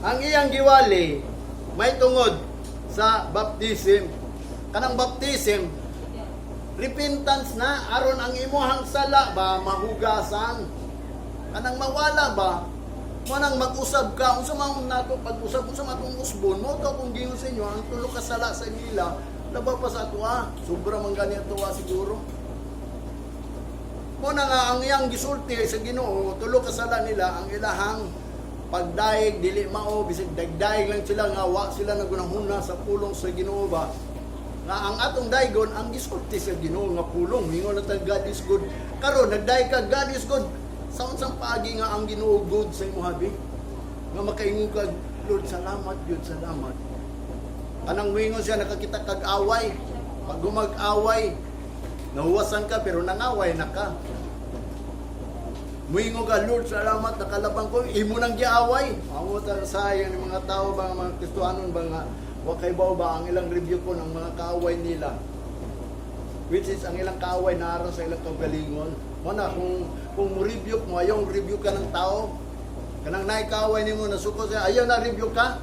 Ang iyang giwali may tungod sa baptism. Kanang baptism, repentance na aron ang imuhang sala ba mahugasan. Kanang mawala ba mo nang mag-usab ka, unsa man nato pag-usab, unsa man atong usbon mo to kung giingon sa inyo ang tulo ka sala sa nila labaw pa sa atoa, sobra man gani atoa siguro. Mo na nga ang iyang gisulti sa Ginoo, tulo ka sala nila ang ilahang pagdaig dili mao, bisag dagdaig lang sila nga wa sila nagunahuna sa pulong sa Ginoo ba, nga ang atong daigon ang gisulti sa Ginoo nga pulong. Mingon na tag "God is good." Karon nagdaig ka "God is good," sa unsang paagi nga ang Ginoo good sa imo habi nga makaingon ka, "Lord, salamat gyud, salamat"? Kanang moingon siya nakakita kag away, pag gumag-away nahuwasan ka pero nangaway na ka. Muingon ka, "Lord, salamat, nakalabang ko," imo nang giaway. Amo ta sayang ni mga tao ba, mga Kristohanon ba nga, wa kay ba ang ilang review ko ng mga kaaway nila. Which is ang ilang kaaway naara sa ilang kaugalingon. Mo na kung mo rebuke mo, ayaw rebuke ka ng tao. Kanang naay kaaway nimo nasuko siya, ayaw na rebuke ka.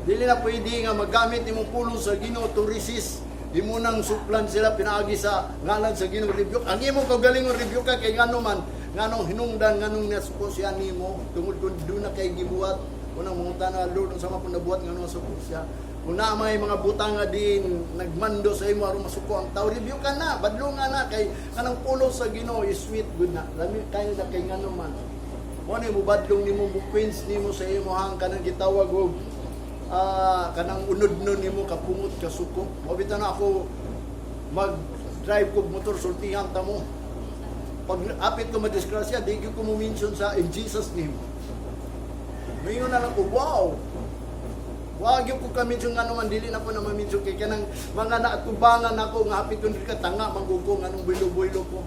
Dili na pwede nga magamit imong pulong sa Ginoo to resist. Imo nang suplan sila pinaagi sa ngalan sa Ginoo, rebuke. Ang imong kaugalingon, rebuke ka kay ngano man, nganong hinungdan, nganong nasuko siya nimo tungod kung doon na kay gibuhat. Unang mangutana, "Lord, unsa man kung nabuhat, ngano nasuko siya?" Kung naa may mga butang nga din nagmando sa imo aron masuko ang tao, rebuke ka na, badlonga na kay kanang pulong sa Ginoo is sweet good na. Lami kayo na kay ngano man. Mo ni mubadlong nimo, mo quench nimo sa imo kanang gitawag og kanang unod nun nimo kapungot kasuko. Mao bitaw na ako mag-drive kog motor, sultihan ta mo. Pag apit ko madisgrasya, di gyud ko mo mention sa "In Jesus' name." Mayon na lang ko, "Wow!" Wag gyud ko ka-mention nga naman, dili na ko na ma-mention kay kanang mga naatubangan ako nga hapit ko ka tanga man ko, nganong bulo-bulo ko.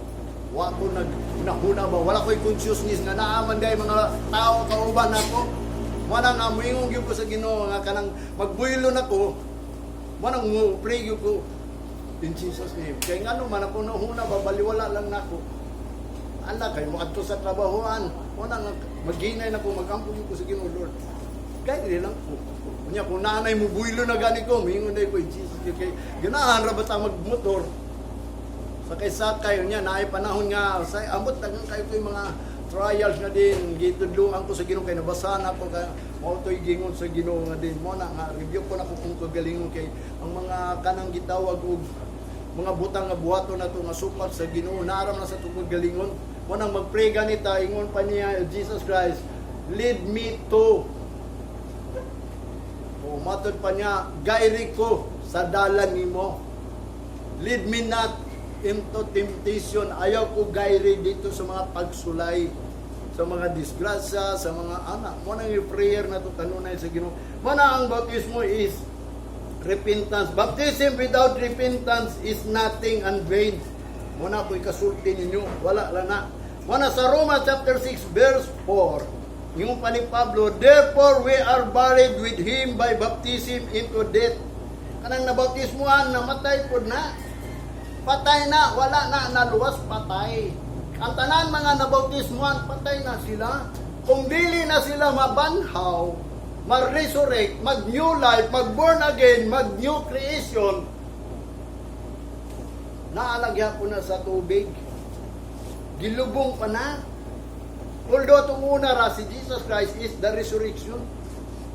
Wa ko nag nahuna ba, wala ko'y consciousness nga naa man day mga tao kauban nako. Wala nga moingon gyud ko sa Ginoo nga kanang magbuylo na ko. Wala mo pray gyud ko, "In Jesus' name." Kay ngano man ako nahuna ba, baliwala lang nako. Ala kay mo adto sa trabahoan. Wala nga maghinay na ko, magampo gyud ko sa Ginoo, "Lord. Kay lang ko." Unya kung naanay mo buylo na gani ko, moingon ko, "In Jesus' name," kay ganahan ra ba ta magmotor. Sakay-sakay unya naay panahon nga say ambot daghang kayo ko yung mga trials nga din gitudloan ko sa Ginoo kay nabasa na ako kay mao to'y gingon sa Ginoo nga din mo na nga rebuke ko na ko kung kagalingon kay ang mga kanang gitawag og mga butang nga buhaton nato nga supak sa Ginoo naaram na sa tungkol galingon mo nang magpray ganita. Ingon pa niya Jesus Christ, "Lead me to." O matod pa niya, "Gairi ko sa dalan nimo. Lead me not into temptation." Ayaw ko gairi dito sa mga pagsulay, sa mga disgrasya, sa mga anak. Mo na yung prayer na to kanunay sa Ginoo. Mo na ang bautismo is repentance. Baptism without repentance is nothing and vain. Mo na ako'y kasulti ninyo. Wala lang na. Mo na sa Roma chapter 6 verse 4. Yung pa ni Pablo, "Therefore we are buried with him by baptism into death." Kanang nabautismuhan, namatay pod na. Patay na, wala na, naluwas, patay. Ang tanan mga nabautismuhan, patay na sila. Kung dili na sila mabanhaw, ma-resurrect, mag-new life, mag-born again, mag-new creation, naalagya ko na sa tubig. Gilubong pa na. Although itong una ra, si Jesus Christ is the resurrection.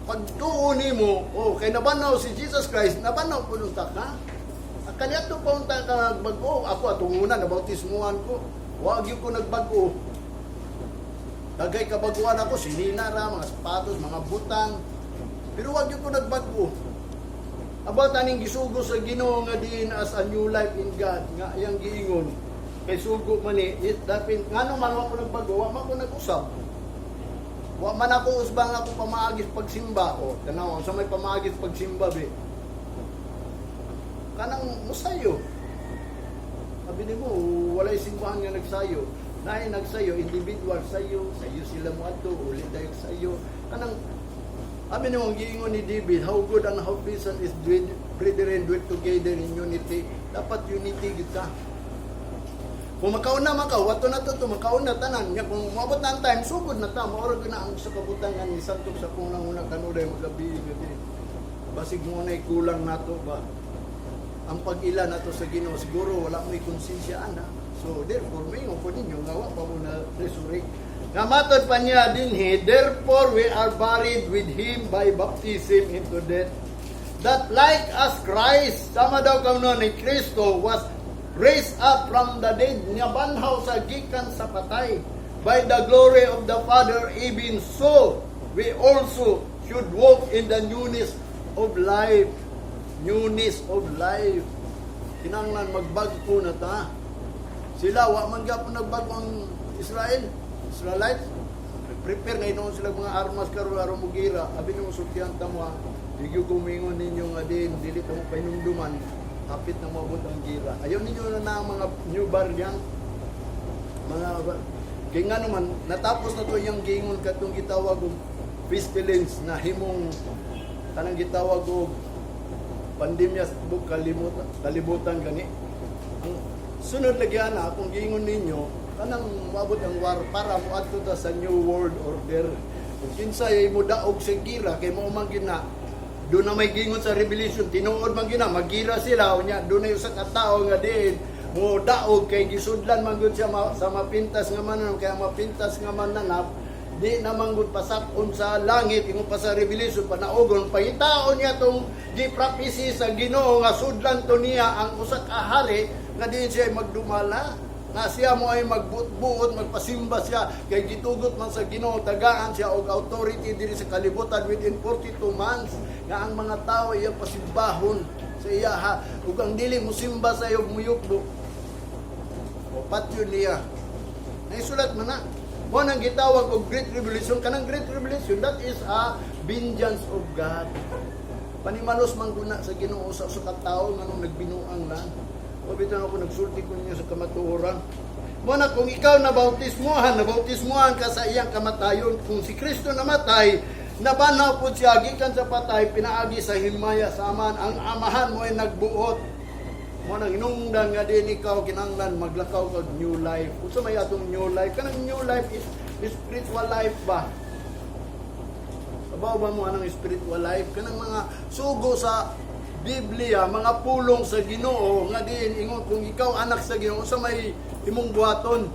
Pag tuo nimo, oh, kay nabanaw si Jesus Christ, nabanaw po nung ka. Kaniadto pa unta ka nagbago. Ako atong una, nabautismuhan ko. Wag gyud ko nagbago. Dagay kabaguan ako, sinina ra, mga sapatos, mga butang. Pero wag gyud ko nagbago. About aning gisugo sa Ginoo nga diin as a new life in God nga iyang giingon kay sugo man ni it dapin ngano man wa ko nagbago, wa man ko nag-usab. Wa man ako usba nga ako pamaagis pagsimba o tanaw sa may pamaagis pagsimba be. Kanang musayo. Sabi nimo walay simbahan nga nagsayo. Naay nagsayo individual sayo, sayo sila mo adto, uli dayon sayo. Kanang Abi nimo ang giingon ni David, "How good and how pleasant is brethren dwell together in unity." Dapat unity gyud ka. Kung makauna man ka, wato na to, to makauna tanan. Nya kung moabot na ang time, sugod na ta. Maura gyud na ang sa kabutangan ni santog sa kung una kanuday magabi gyud. Basig mo na kulang nato ba. Ang pag-ila nato sa Ginoo siguro wala mo'y konsensya ana. So therefore may ko ninyo nga wa pa mo na resurrect. Nga matod pa niya dinhi, "Therefore we are buried with him by baptism into death. That like as Christ," sama daw kamo ni Kristo, "was raised up from the dead," niya banhaw sa gikan sa patay, "by the glory of the Father, even so we also should walk in the newness of life." Newness of life. Kinanglan magbago na ta. Sila, wa man gyapon nagbago ang Israel. Israelites. Nag-prepare ngayon noon sila mga armas karon aron mugira. Abi nimo sultihan ta mo ha. Di gyud kumingon ninyo nga din dili ta mo pahinumduman. Hapit na moabot ang gira. Ayaw ninyo na na ang mga new variant. Mga kay nga naman natapos na to iyang giingon katong gitawag og pestilence na himong kanang gitawag og pandemya sa tibok kalibutan, kalibutan gani. Ang sunod lagi ana, kung giingon ninyo, kanang moabot ang war para moadto ta sa New World Order. Kung kinsay mo daog sa gira kay mao man gina doon na may gingon sa Revelation, tinuod man gina, magira sila, unya doon na usa ka tawo nga diin mo daog kay gisudlan man gud siya sa mapintas nga mananap, kaya mapintas nga mananap di naman gud pasakon sa langit. Ingon pa sa Revelation, panaogon pangitaon niya tong gi-prophecy sa Ginoo nga sudlan to niya ang usa ka hari nga diin siya ay magdumala, nga siya mo ay magbuot-buot, magpasimba siya kay gitugot man sa Ginoo, tagaan siya og authority diri sa kalibutan within 42 months nga ang mga tao iya pasimbahon sa iya ha, ug ang dili musimba sa iyo muyukbo o patyon niya. Naisulat man na. Mo nang gitawag og Great Revelation. Kanang Great Revelation, that is a vengeance of God. Panimalos man guna sa Ginoo sa usa ka tawo nganong nagbinuang lang. O bitaw ako nagsulti ko ninyo sa kamatuoran. Mo na kung ikaw nabautismuhan, nabautismuhan ka sa iyang kamatayon. Kung si Kristo namatay, nabanhaw po siya gikan sa patay, pinaagi sa himaya sa Amahan. Ang Amahan mo ay nagbuot. Mo nang hinungdan nga din ikaw kinahanglan maglakaw kag new life. Unsa may atong new life? Kanang new life is spiritual life ba? Kabaw ba mo anang spiritual life? Kanang mga sugo sa Biblia, mga pulong sa Ginoo nga diin ingon kung ikaw anak sa Ginoo sa may imong buhaton,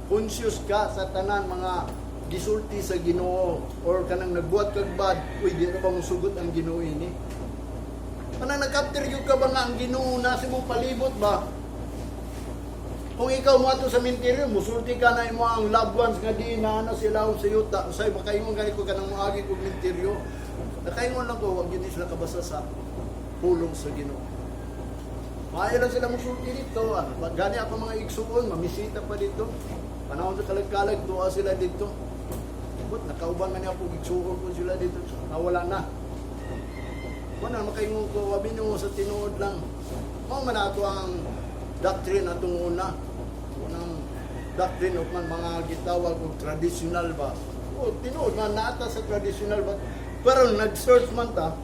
conscious ka sa tanan mga gisulti sa Ginoo or kanang nagbuhat kag bad, uy, di na ba mo sugot ang Ginoo ini? Kanang nag-capture gyud ka ba nga ang Ginoo na sa imong palibot ba? Kung ikaw mo ato sa minteryo, musulti ka na imo ang loved ones nga di na ana sila sa yuta. Usay makaingon gani ko kanang moagi kog minteryo. Nakaingon lang ko, wag yun sila kabasa sa pulong sa Ginoo. Maayo lang sila musulti dito. Ano, gani ako mga igsuon, mamisita pa dito. Panahon sa kalag-kalag, tuwa sila dito. But nakauban man niya ako, igsuon ko sila dito. Nawala na. Wala makaingon ko, wabi mo sa tinuod lang. Mao man ato ang doctrine atong una. Unang doctrine of man mga gitawag og traditional ba. O tinuod man naata sa traditional ba. Pero nag-search man ta,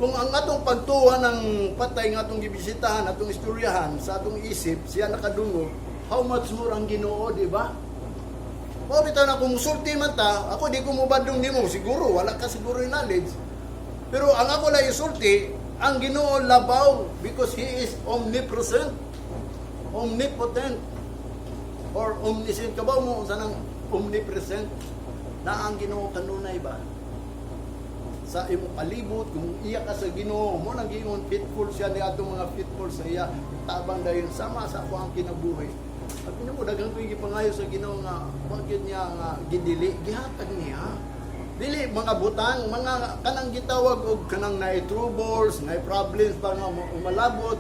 kung ang atong pagtuwa ng patay nga atong gibisitahan, atong istoryahan sa atong isip, siya nakadungog, how much more ang Ginoo, di ba? Mao bitaw na kung musulti man ta, ako di ko mubadlong nimo, siguro wala ka siguro yung knowledge. Pero ang ako lang isulti, ang Ginoo labaw because He is omnipresent, omnipotent, or omniscient. Kabaw mo sa nang omnipresent na ang Ginoo kanunay ba? Sa imong palibot, kung iya ka sa Ginoo, mo nang giingon faithful siya ni atong mga faithful sa iya, tabang dayon sama sa ako ang kinabuhi. At mo daghan ko yung gipangayo sa Ginoo nga bakit niya nga gidili, gihatag niya. Dili mga butang, mga kanang gitawag og kanang naay troubles, naay problems pa nga umalabot.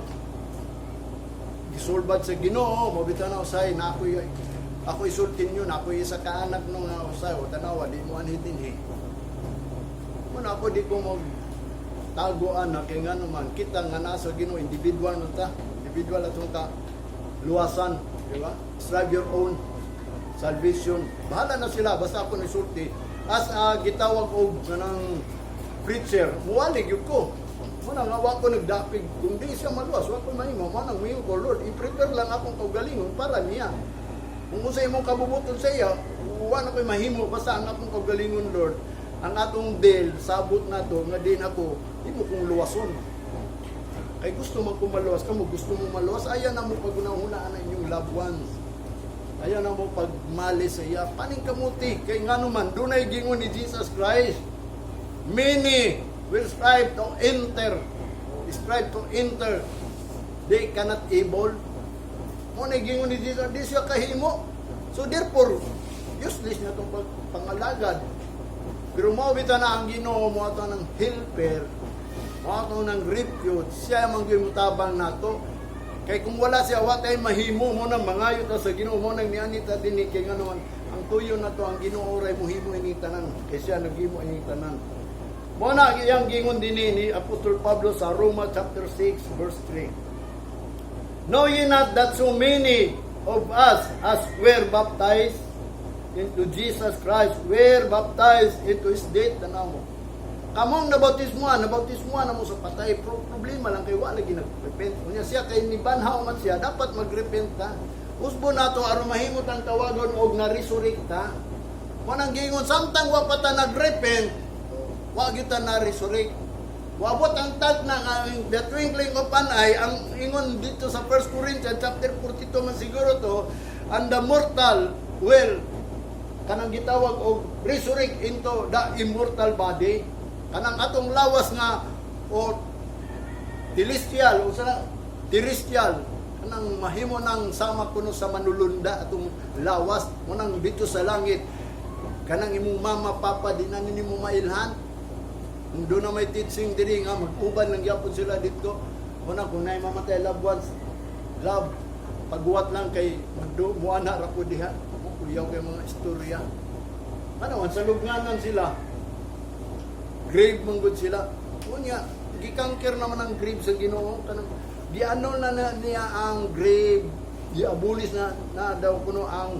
Gisulbad sa Ginoo, mo bitaw na usay na ako isultin niyo na ako isa ka anak no nga usay o tanawa di mo anhi dinhi. Mo na ako di ko mag tago anak kay ngano man kita nga nasa Ginoo, individual man ta, individual atong ka luwasan, di ba? Strive your own salvation. Bahala na sila basta ako nisulti. As a gitawag og kanang preacher, muwalig gyud ko. Mo na nga wa ko nagdapig kung di siya maluwas, wa ko mahimo. Mo nang muingon ko, "Lord, i-prepare lang akong kaugalingon para niya. Kung unsa imong kabubuton sa iya, wa na ko'y mahimo basta ang akong kaugalingon, Lord, ang atong deal sabot nato nga din ako imo kong luwason." Kay gusto man ko maluwas kamo, gusto mo maluwas, ayaw na mo pagunahunaan ang inyong loved ones. Ayaw na mo pagmali sa iya. Paning kamuti, kay ngano man, dunay gingon ni Jesus Christ. Many will strive to enter. Strive to enter. They cannot able. Mo na gingon ni Jesus, di siya kahimo. So therefore, useless na itong pangalagad. Pero mao bitaw na ang Ginoo mo ato ng helper, mo ato ng refuge, siya man gyud mutabang nato. Kay kung wala siya, wa tay mahimo. Mo na mangayo ta sa Ginoo, mo nang niani ta dinhi kay ngano man ang tuyo nato ang Ginoo ray mohimo ini tanan kay siya naghimo ini tanan. Mo na iyang gingon dinhi ni Apostol Pablo sa Roma chapter 6 verse 3. "Know ye not that so many of us as were baptized into Jesus Christ were baptized into His death?" Tanaw mo. Kamong nabautismuhan, nabautismuhan na mo sa patay. Problema lang kay wala lagi nag-repent. Unya siya kay nibanhaw man siya, dapat mag-repent ta. Usbo nato aron mahimot ang tawagon og na-resurrect ta. Mao nang giingon, samtang wa pa ta nag-repent, wa gyud ta na-resurrect. Wabot ang tagna nga ang the twinkling of an eye, ang ingon dito sa 1 Corinthians chapter 42 man siguro to, and the mortal will kanang gitawag og resurrect into the immortal body, kanang atong lawas nga o celestial o sa terrestrial, kanang mahimo nang sama kuno sa manulunda atong lawas mo nang dito sa langit, kanang imong mama, papa, di na nimo mailhan. Kung doon na may teaching diri nga mag-uban lang gyapon sila dito. Una kung naay mamatay loved ones, love, paghuwat lang kay magdo muana ra ko diha. Kuyaw kay mga istorya. Ano, sa lubnganan sila. Grave man gud sila. Unya, gi-conquer naman ang grave sa Ginoo, kanang giano na niya ang grave, giabulis na na daw kuno ang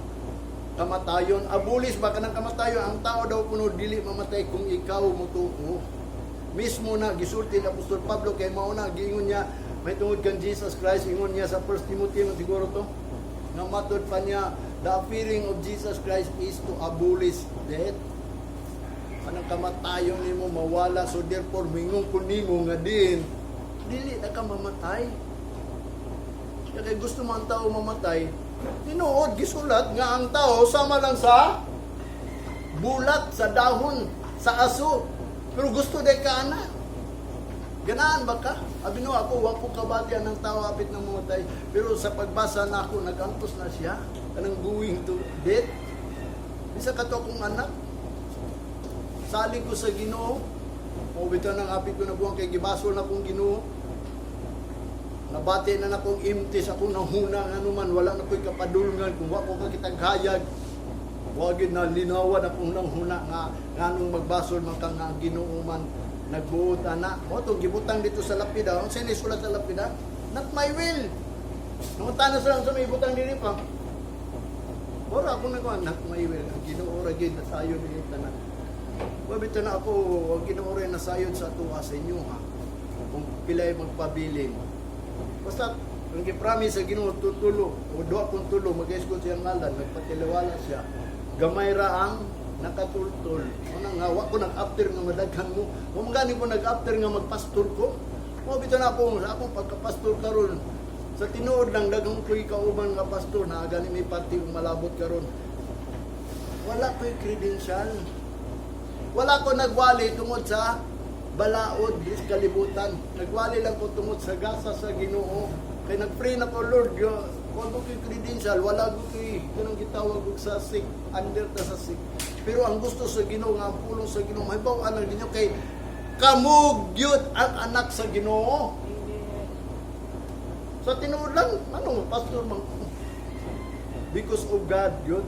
kamatayon. Abulis ba kanang kamatayon? Ang tao daw kuno dili mamatay kung ikaw motuo. Mismo na gisulti ni Apostol Pablo kay mao na giingon niya may tungod kan Jesus Christ, ingon niya sa 1 Timothy man siguro to nga matod pa niya, the appearing of Jesus Christ is to abolish death. Anang kamatayon nimo mawala, so therefore mingon ko nimo nga din dili na ka mamatay. Kaya kay gusto mo ang tao mamatay, tinuod gisulat nga ang tao sama lang sa bulat, sa dahon, sa aso. Pero gusto day ka ana. Ganaan ba ka? Abi no ako, wa ko kabatian ng tao apit ng mamatay. Pero sa pagbasa na ako, nag-antos na siya. Kanang going to death. Bisa kato akong anak. Salig ko sa Ginoo. O bitaw nang apit ko na buwang kay gibasol na kong Ginoo. Nabati na akong empty sa akong nahuna nga man, wala na ko'y kapadulngan kung wa ko kakitag hayag. Wa gyud na linawan akong nang huna nga nganong magbasol man ka nga ang Ginoo man nagbuot ana. Mo tong gibutang dito sa lapida. Unsa ni sulat sa lapida? "Not my will." Nangutana sila sa may butang diri pa. Ora ako nagawa, "Not my will." Ang Ginoo ra gyud nasayon ni tanan. Wa bitaw na ako, ang Ginoo ra nasayod sa tuwa sa inyo ha. Kung pilay magpabilin. Basta ang gi-promise sa Ginoo tutulo o duha kung tulo mag-escort siyang ngalan, nagpatiliwala siya. Gamay ra ang nakatultol. Una nga wa ko nag-after nga madaghan mo. Wa man gani ko nag-after nga magpastor ko. Mo bitaw na ako sa akong pagkapastor karon. Sa tinuod lang, daghang ko'y kauban nga pastor na gani may party ug malabot karon. Wala ko'y credential. Wala ko nagwali tungod sa balaod sa kalibutan. Nagwali lang ko tungod sa gasa sa Ginoo. Kay nagpray na ko, "Lord, yo, wala ko ko'y credential, wala ko ko'y kanang gitawag og sa sick, under ta sa sick." Pero ang gusto sa Ginoo nga ang pulong sa Ginoo mahibaw-an lang ninyo kay kamo gyud ang anak sa Ginoo. Amen. Sa tinuod lang, ano, pastor man ko. Because of God, yun.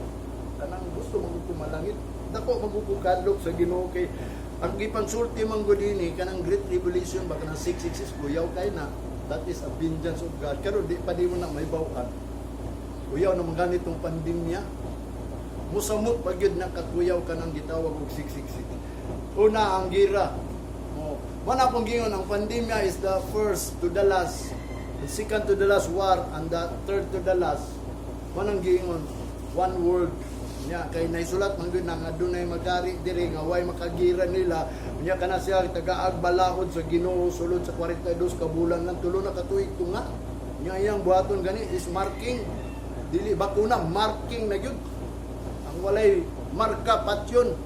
Kanang gusto mo ko malangit. Dako magkukadlok sa Ginoo kay ang gipansulti man gud ini kanang Great Tribulation ba, kanang 666, kuyaw kay na. That is a vengeance of God. Pero di pa di mo na may bawan. Kuyaw na mga ganitong pandemya. Musamot pa gyud na kakuyaw kanang gitawag og 666. Una ang gira. Oh, mana akong gingon, ang pandemya is the first to the last, the second to the last war, and the third to the last. Manang giingon, one world. Nya kay naisulat man gyud na nga dunay magari diri nga way makagira nila. Nya kana siya tagaag balaod sa Ginoo sulod sa 42 ka bulan lang, tulo na ka tuig tunga. Nya iyang buhaton gani is marking, dili bakuna, marking na gyud. Ang walay marka, patyon.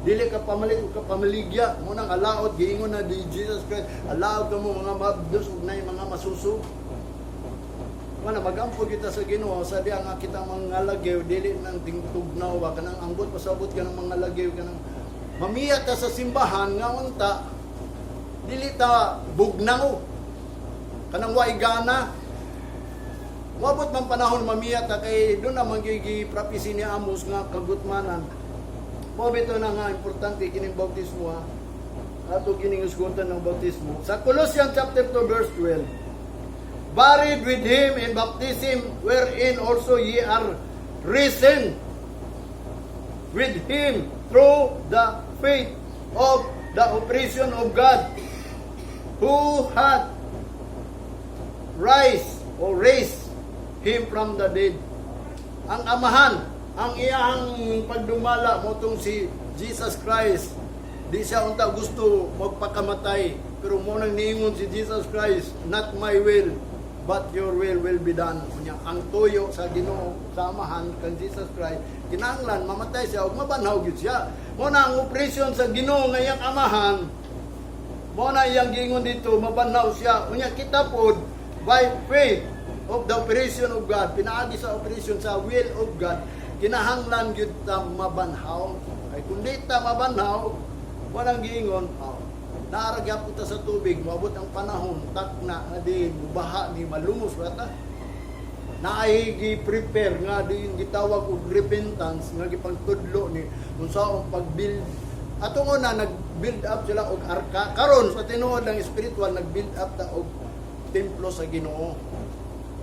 Dili ka pamalit o ka pamaligya. Mo nang alaot giingon na di Jesus Christ. Alaot kamo mga mabdos ug nay mga masuso. Wala magampo kita sa Ginoo sa diya nga kita mga lagyo dili nang tingtugnaw ba, kanang ambot pasabot ka ng mga lagyo, kanang mamiya ta sa simbahan nga unta dili ta bugnaw, kanang way gana. Wabot man panahon mamiya ta kay doon na magigi prophecy ni Amos nga kagutmanan. Mao bitaw na nga importante kining bautismo ha. Ato kining usgutan ng bautismo. Sa Colossians chapter 2 verse 12. Buried with him in baptism, wherein also ye are risen with him through the faith of the operation of God who had rise or raised him from the dead. Ang Amahan, ang iyang pagdumala mao tong si Jesus Christ. Di siya unta gusto magpakamatay, pero mao nang niingon si Jesus Christ, "Not my will, but your will be done." Unya, ang tuyo sa Ginoo, sa Amahan kang Jesus Christ, kinahanglan mamatay siya ug mabanhaw gyud siya. Mao na ang operation sa Ginoo nga iyang Amahan. Mao na iyang giingon dito, mabanhaw siya. Unya kita pod, by faith of the operation of God, pinaagi sa operation sa will of God, kinahanglan gyud ta mabanhaw. Ay kung di ta mabanhaw, walang giingon, oh, naa ra gyapon ta sa tubig, moabot ang panahon, takna, nga di, mubaha ni, malumos ra ta. Naay gi-prepare nga diin gitawag og repentance nga gipangtudlo ni unsaon pag-build. Atong una, nag-build up sila og arka. Karon sa tinuod lang spiritual, nag-build up ta og templo sa Ginoo.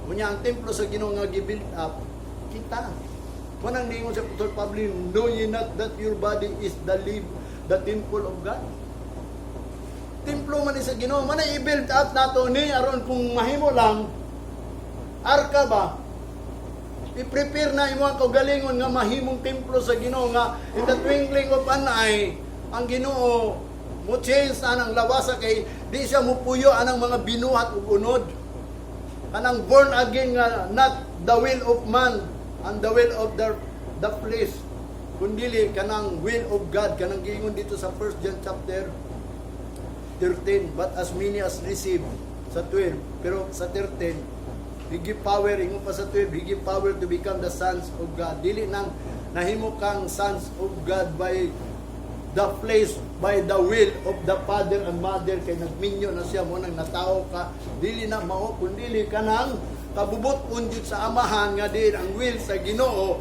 Unya ang templo sa Ginoo nga gi-build up kita. Mao nang niingon sa Apostol Pablo, "Know ye not that your body is the temple of God?" Templo man ni sa Ginoo. Man ay i-build up nato ni aron kung mahimo lang arka ba, i-prepare na imo ang kaugalingon nga mahimong templo sa Ginoo nga in the twinkling of an eye ang Ginoo mo change anang lawasa kay di siya mupuyo anang mga binuhat ug unod, kanang born again nga not the will of man and the will of the flesh, kundili kanang will of God, kanang giingon dito sa 1 John chapter 13, "But as many as receive," sa 12, pero sa 13, he give power, ingon pa sa 12, he give power to become the sons of God. Dili nang nahimo kang sons of God by the flesh, by the will of the father and mother, kay nagminyo na siya, mao nang natao ka. Dili na mao, kundili kanang kabubut-on jud sa Amahan nga din ang will sa Ginoo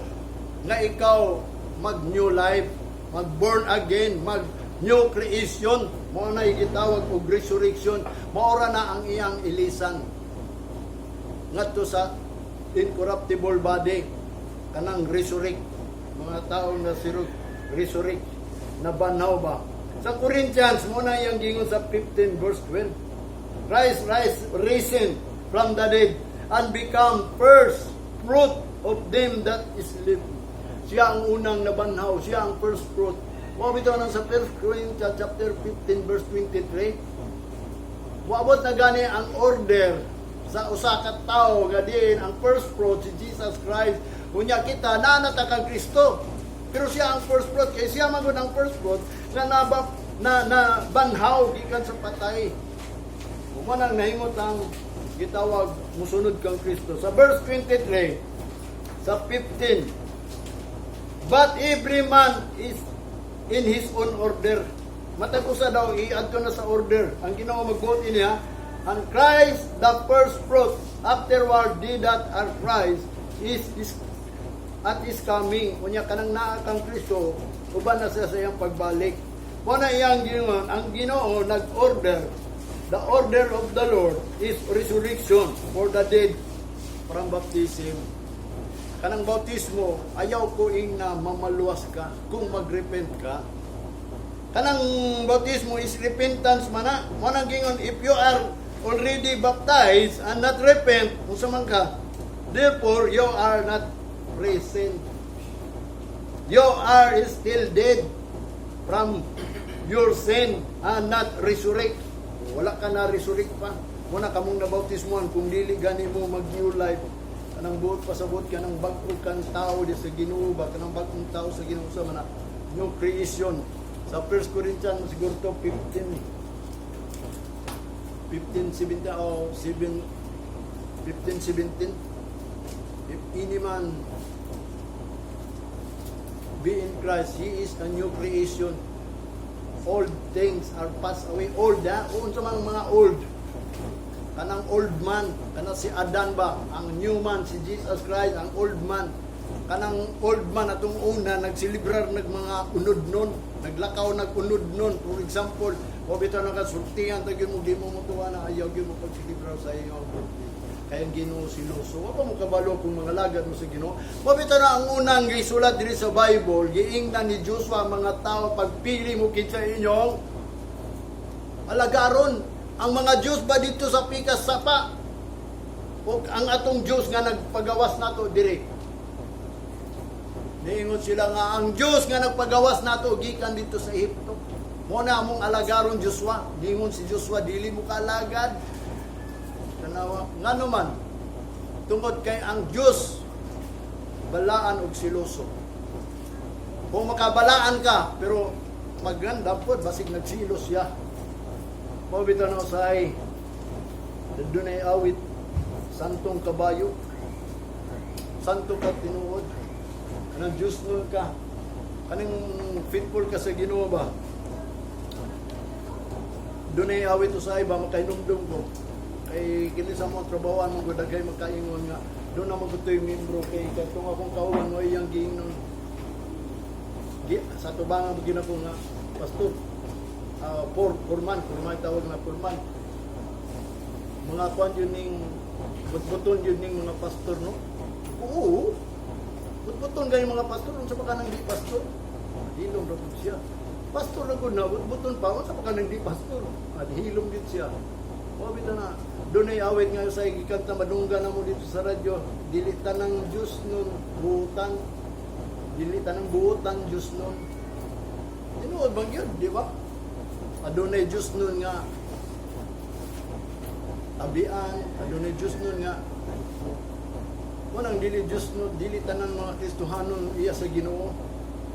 nga ikaw mag new life, mag born again, mag new creation. Mao na gitawag og resurrection. Mao ra na ang iyang ilisan ngadto sa incorruptible body, kanang resurrect, mga tao na si resurrect, na banhaw ba. Sa Corinthians, mao na iyang gingon sa 15 verse 12, "Christ rise risen from the dead and become first fruit of them that sleep." Siya ang unang nabanhaw, siya ang first fruit. Mao bitaw nang sa 1 Corinthians chapter 15 verse 23, moabot na gani ang order sa usa ka tawo nga diin ang first fruit si Jesus Christ. Unya kita naa na kang Kristo. Pero siya ang first fruit kay siya man gud ang first fruit nga naba, na na banhaw gikan sa patay. Mao nang nahimot ang gitawag musunod kang Kristo. Sa verse 23 sa 15, "But every man is in his own order." Matag usa daw i-adto na sa order. Ang Ginoo magbuot niya, "And Christ the first fruit, afterward they that are Christ is at his coming." Unya kanang naa kang Kristo, uban na siya sa iyang pagbalik. Mao na iyang Ginoo, ang Ginoo nag-order. The order of the Lord is resurrection for the dead from baptism. Kanang bautismo, ayaw ko ing na mamaluwas ka kung magrepent ka. Kanang bautismo is repentance man na. Mao nang gingon, if you are already baptized and not repent, unsa man ka? Therefore, you are not present. You are still dead from your sin and not resurrect. Wala ka na resurrect pa. Muna kamong nabautismohan kung dili gani mo mag new life, kanang buot pasabot, kanang bag-o kang tao di sa Ginoo ba, kanang bag-ong tao sa Ginoo sa mana new creation. Sa 1 Corinthians siguro to 15 15 17 o 7 15 17, "If any man be in Christ, he is a new creation. Old things are passed away." Old ha, unsa man mga old? Kanang old man, kanang si Adan ba? Ang new man si Jesus Christ. Ang old man, kanang old man atong una nagselebrar nag mga unod nun, naglakaw nag unod nun. For example, o bitaw nakasultihan ta gyud mo, di mo motuwa na ayaw gyud mo pagselebrar sa iyong birthday kaya ang Ginoo siloso. Wa pa mo kabalo kung mga lagad mo sa Ginoo. Wa bitaw na ang unang gisulat diri sa Bible, giingnan ni Joshua ang mga tao, "Pagpili mo kinsa inyong Alagaron ang mga Diyos ba dito sa pikas sapa o ang atong Diyos nga nagpagawas nato diri? Niingon sila nga ang Diyos nga nagpagawas nato gikan dito sa Ehipto, mo na among alagaron, Joshua. Niingon si Joshua, "Dili mo kaalagad." Tanawa, ngano man? Tungod kay ang Diyos balaan og siloso. Kung makabalaan ka, pero maganda po, basig nagsilos siya. Mao bitaw na usay, dunay awit, "Santong Kabayo." Santo ka tinuod. Kanang Diyos nun ka. Kaning faithful ka sa Ginoo ba? Dunay awit usay ba, makahinumdum ko. Kay kini sa mga trabahoan mo daghay makaingon nga doon na magutoy membro kay katong akong kauban mo iyang giingnon sa tubangan mo ginako nga pastor, foreman tawag na foreman, mga kwan yun ning butbuton yun ning mga pastor, no? Oo, butbuton kayo mga pastor. Unsa pa ka nang di pastor? Hilom ra pud siya. Pastor ra gud na butbuton pa. Unsa pa ka nang di pastor? Hilom gid siya. Wa bitaw na dunay awit nga sa gikanta, madunggan na mo dito sa radyo, "Dili tanang Diyos nun buutan, dili tanang buutan Diyos nun." Tinuod bang yun, di ba? Adunay Diyos nun nga tabian, adunay Diyos nun nga Unang dili Diyos nun, dili tanan mga Kristohanon iya sa Ginoo.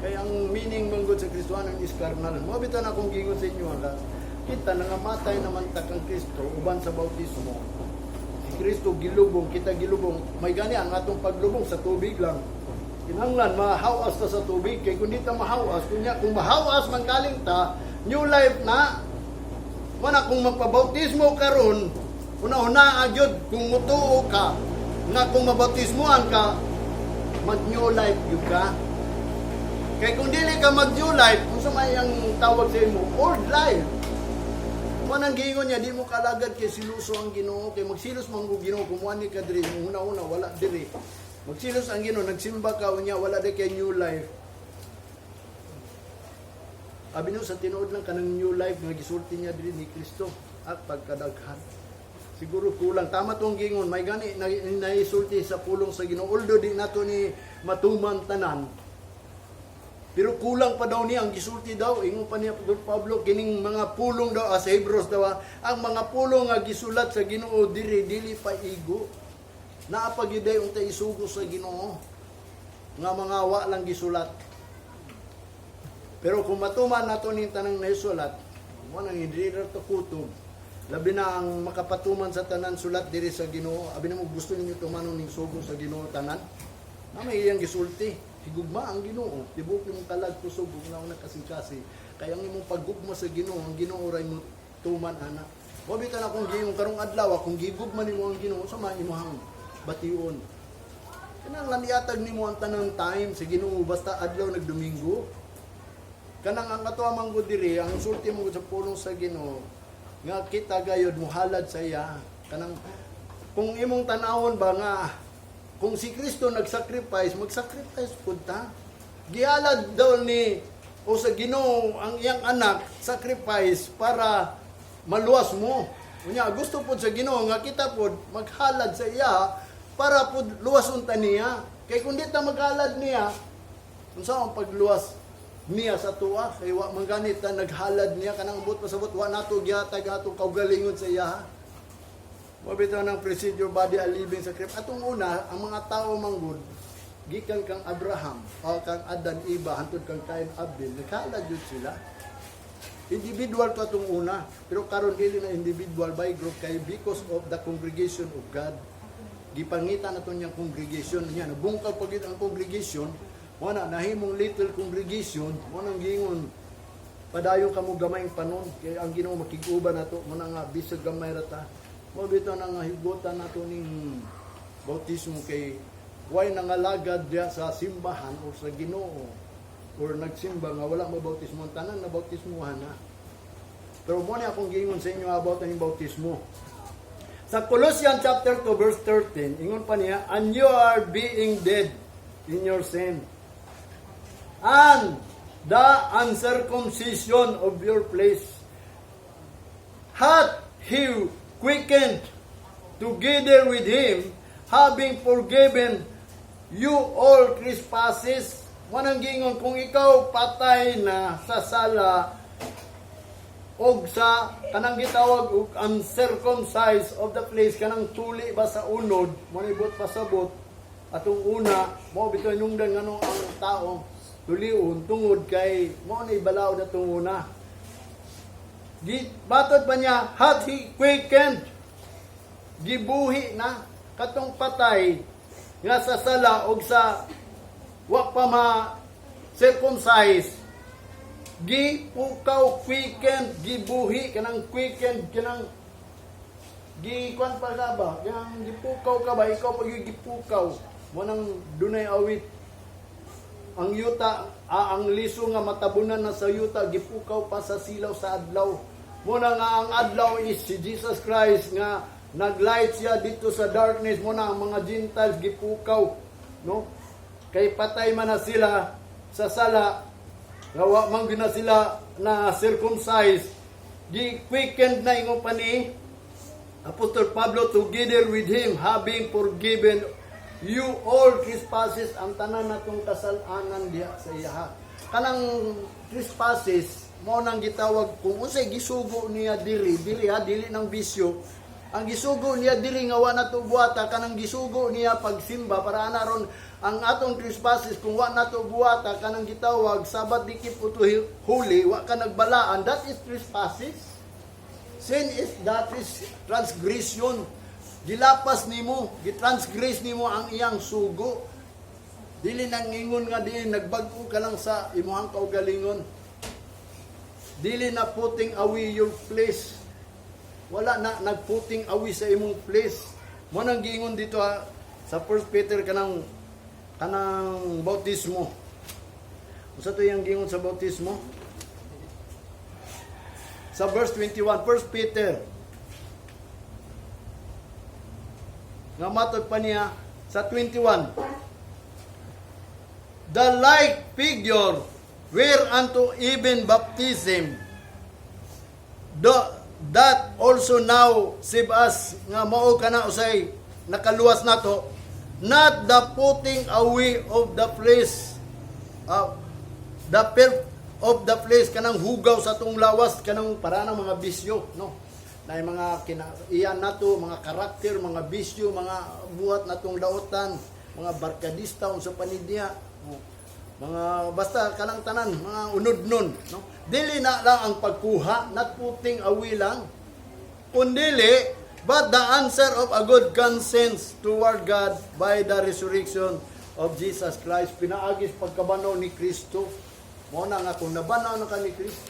Kaya ang meaning manggod sa Kristohanon is carnal. Mao bitaw na akong giingon sa inyo nga kita nangamatay naman ta kang Kristo uban sa bautismo. Si Kristo gilubong, kita gilubong. May gani ang atong paglubong sa tubig lang. Kinahanglan mahawas ta sa tubig kay kung di ta mahawas, kunya kung mahawas man galing ta, new life na. Mana kung magpabautismo karon, una-una gyud kung mutuo ka nga kung mabautismoan ka, mag new life gyud ka. Kay kung dili ka mag new life, unsa may ang tawag sa imo? Old life. Manang giingon niya, "Di mo kalagad kay siluso ang Ginoo, kay magsilos man ko Ginoo kung muani ka diri, una-una wala diri. Magsilos ang Ginoo, nagsimba ka unya wala di kay new life." Abi no sa tinuod lang kanang new life nga gisulti niya diri ni Kristo at pagkadaghan. Siguro kulang, tama tong gingon, may gani na, naisulti sa pulong sa Ginoo. Although di nato ni matuman tanan. Pero kulang pa daw niya ang gisulti daw, ingon pa niya Pastor Pablo kining mga pulong daw, sa Hebrews daw, ang mga pulong nga gisulat sa Ginoo diri dili pa igo. Naa pa gyud unta isugo sa Ginoo nga mga wa lang gisulat. Pero kung matuman nato ning tanang naisulat, mo nang hindi ra to kutob. Labi na ang makapatuman sa tanan sulat diri sa Ginoo. Abi na mo gusto ninyo tumanon ning sugo sa Ginoo tanan. Na may iyang gisulti. Higugma ang Ginoo, tibok imong kalag, kusog ug una kasing-kasi. Kaya ang imong paggugma sa Ginoo, ang Ginoo ray mo tuman ana. Wa bitaw na kung giingon karong adlaw, kung gigugma nimo ang Ginoo sa mga imong bation. Kinahanglan iatag nimo ang tanang time sa Ginoo basta adlaw nagdomingo. Kanang ang katuwa man gud diri, ang sulti mo sa pulong sa Ginoo nga kita gayod muhalad sa iya. Kanang kung imong tanawon ba nga kung si Kristo nag-sacrifice, mag-sacrifice pud ta. Gihalad daw ni o sa Ginoo ang iyang anak, sacrifice para maluwas mo. Unya gusto pud sa Ginoo nga kita pud maghalad sa iya para pud luwason ta niya. Kay kung di ta maghalad niya, unsa ang pagluwas niya sa tuwa? Kay wa man gani ta naghalad niya. Kanang ambot pasabot, wa nato gihatag atong kaugalingon sa iya. Mao bitaw ng present your body a living sacrifice. Atong una, ang mga tao manggod gikan kang Abraham o kang Adan Iba hantod kang Cain Abel, naghalad jud sila. Individual to atong una, pero karon dili na individual, by group kay because of the congregation of God. Gipangita na to niyang congregation niya, nabungkag pa gyud ang congregation, wala nahimong little congregation. Mo nang giingon, "Padayon kamo gamayng panon kay ang Ginoo makig-uban nato." Mo na nga bisag gamay ra ta. Mo bitaw na nga higutan nato ning bautismo kay way nangalagad diya sa simbahan o sa Ginoo or nagsimba nga wala mabautismo. Ang tanan na bautismuhan na. Pero mo ni akong giingon sa inyo about ang bautismo. Sa Colossians chapter 2 verse 13, ingon pa niya, "And you are being dead in your sin and the uncircumcision of your flesh." Hath he quickened together with him, having forgiven you all trespasses. Mao nang giingon, kung ikaw patay na sa sala, og sa kanang gitawag og uncircumcised of the flesh, kanang tuli ba sa unod mo, ibot pasabot atong una mo bitaw nungdan ngano ang tao tulion tungod kay mo na ibalaod atong una. Gi batod pa niya, hath he quickened, gibuhi na katong patay nga sa sala og sa wa pa ma circumcise, gipukaw, quickened, gibuhi. Kanang quickened, kanang gi kuan pa ka ba, kanang gipukaw ka ba, ikaw pag gipukaw mo nang dunay awit ang yuta, ang liso nga matabunan na sa yuta, gipukaw pa sa silaw sa adlaw. Mo na nga ang adlaw is si Jesus Christ nga naglight siya dito sa darkness. Mo na ang mga Gentiles gipukaw, no, kay patay man na sila sa sala nga wa man gyud na sila na circumcised. Gi quickened na, ingon pa ni Apostol Pablo, together with him, having forgiven you all trespasses, ang tanan natong kasalanan diha sa iyaha. Kanang trespasses mao nang gitawag kung unsay gisugo niya diri diri ha, dili ng bisyo ang gisugo niya diri nga wa nato buhata. Kanang gisugo niya pagsimba para ana ron ang atong trespasses, kung wa nato buhata kanang gitawag Sabbath di keep uto holy, wa ka nagbalaan, that is trespasses. Sin is that is transgression. Gilapas nimo, gitransgress nimo ang iyang sugo. Dili nang ingon nga di nagbag-o ka lang sa imuhang kaugalingon. Dili na putting away your flesh. Wala na nagputting away sa imong flesh. Mo nang giingon dito ha, sa 1 Peter, kanang bautismo. Unsa to yung giingon sa bautismo? Sa verse 21, 1 Peter. Nga matod pa niya sa 21. The like figure whereunto even baptism doth also now save us, nga mao kana usay nakaluwas nato, not the putting away of the flesh, the filth of the flesh, kanang hugaw sa atong lawas, kanang para ng mga bisyo, no, na yung mga kina, iyan nato mga karakter, mga bisyo, mga buhat natong laotan, mga barkadista, unsa panidya, oh, mga basta kanang tanan mga unod nun, no. Dili na lang ang pagkuha, not putting away lang, kundili but the answer of a good conscience toward God by the resurrection of Jesus Christ, pinaagis pagkabanaw ni Kristo. Mo na nga kung nabanaw na ka ni Kristo.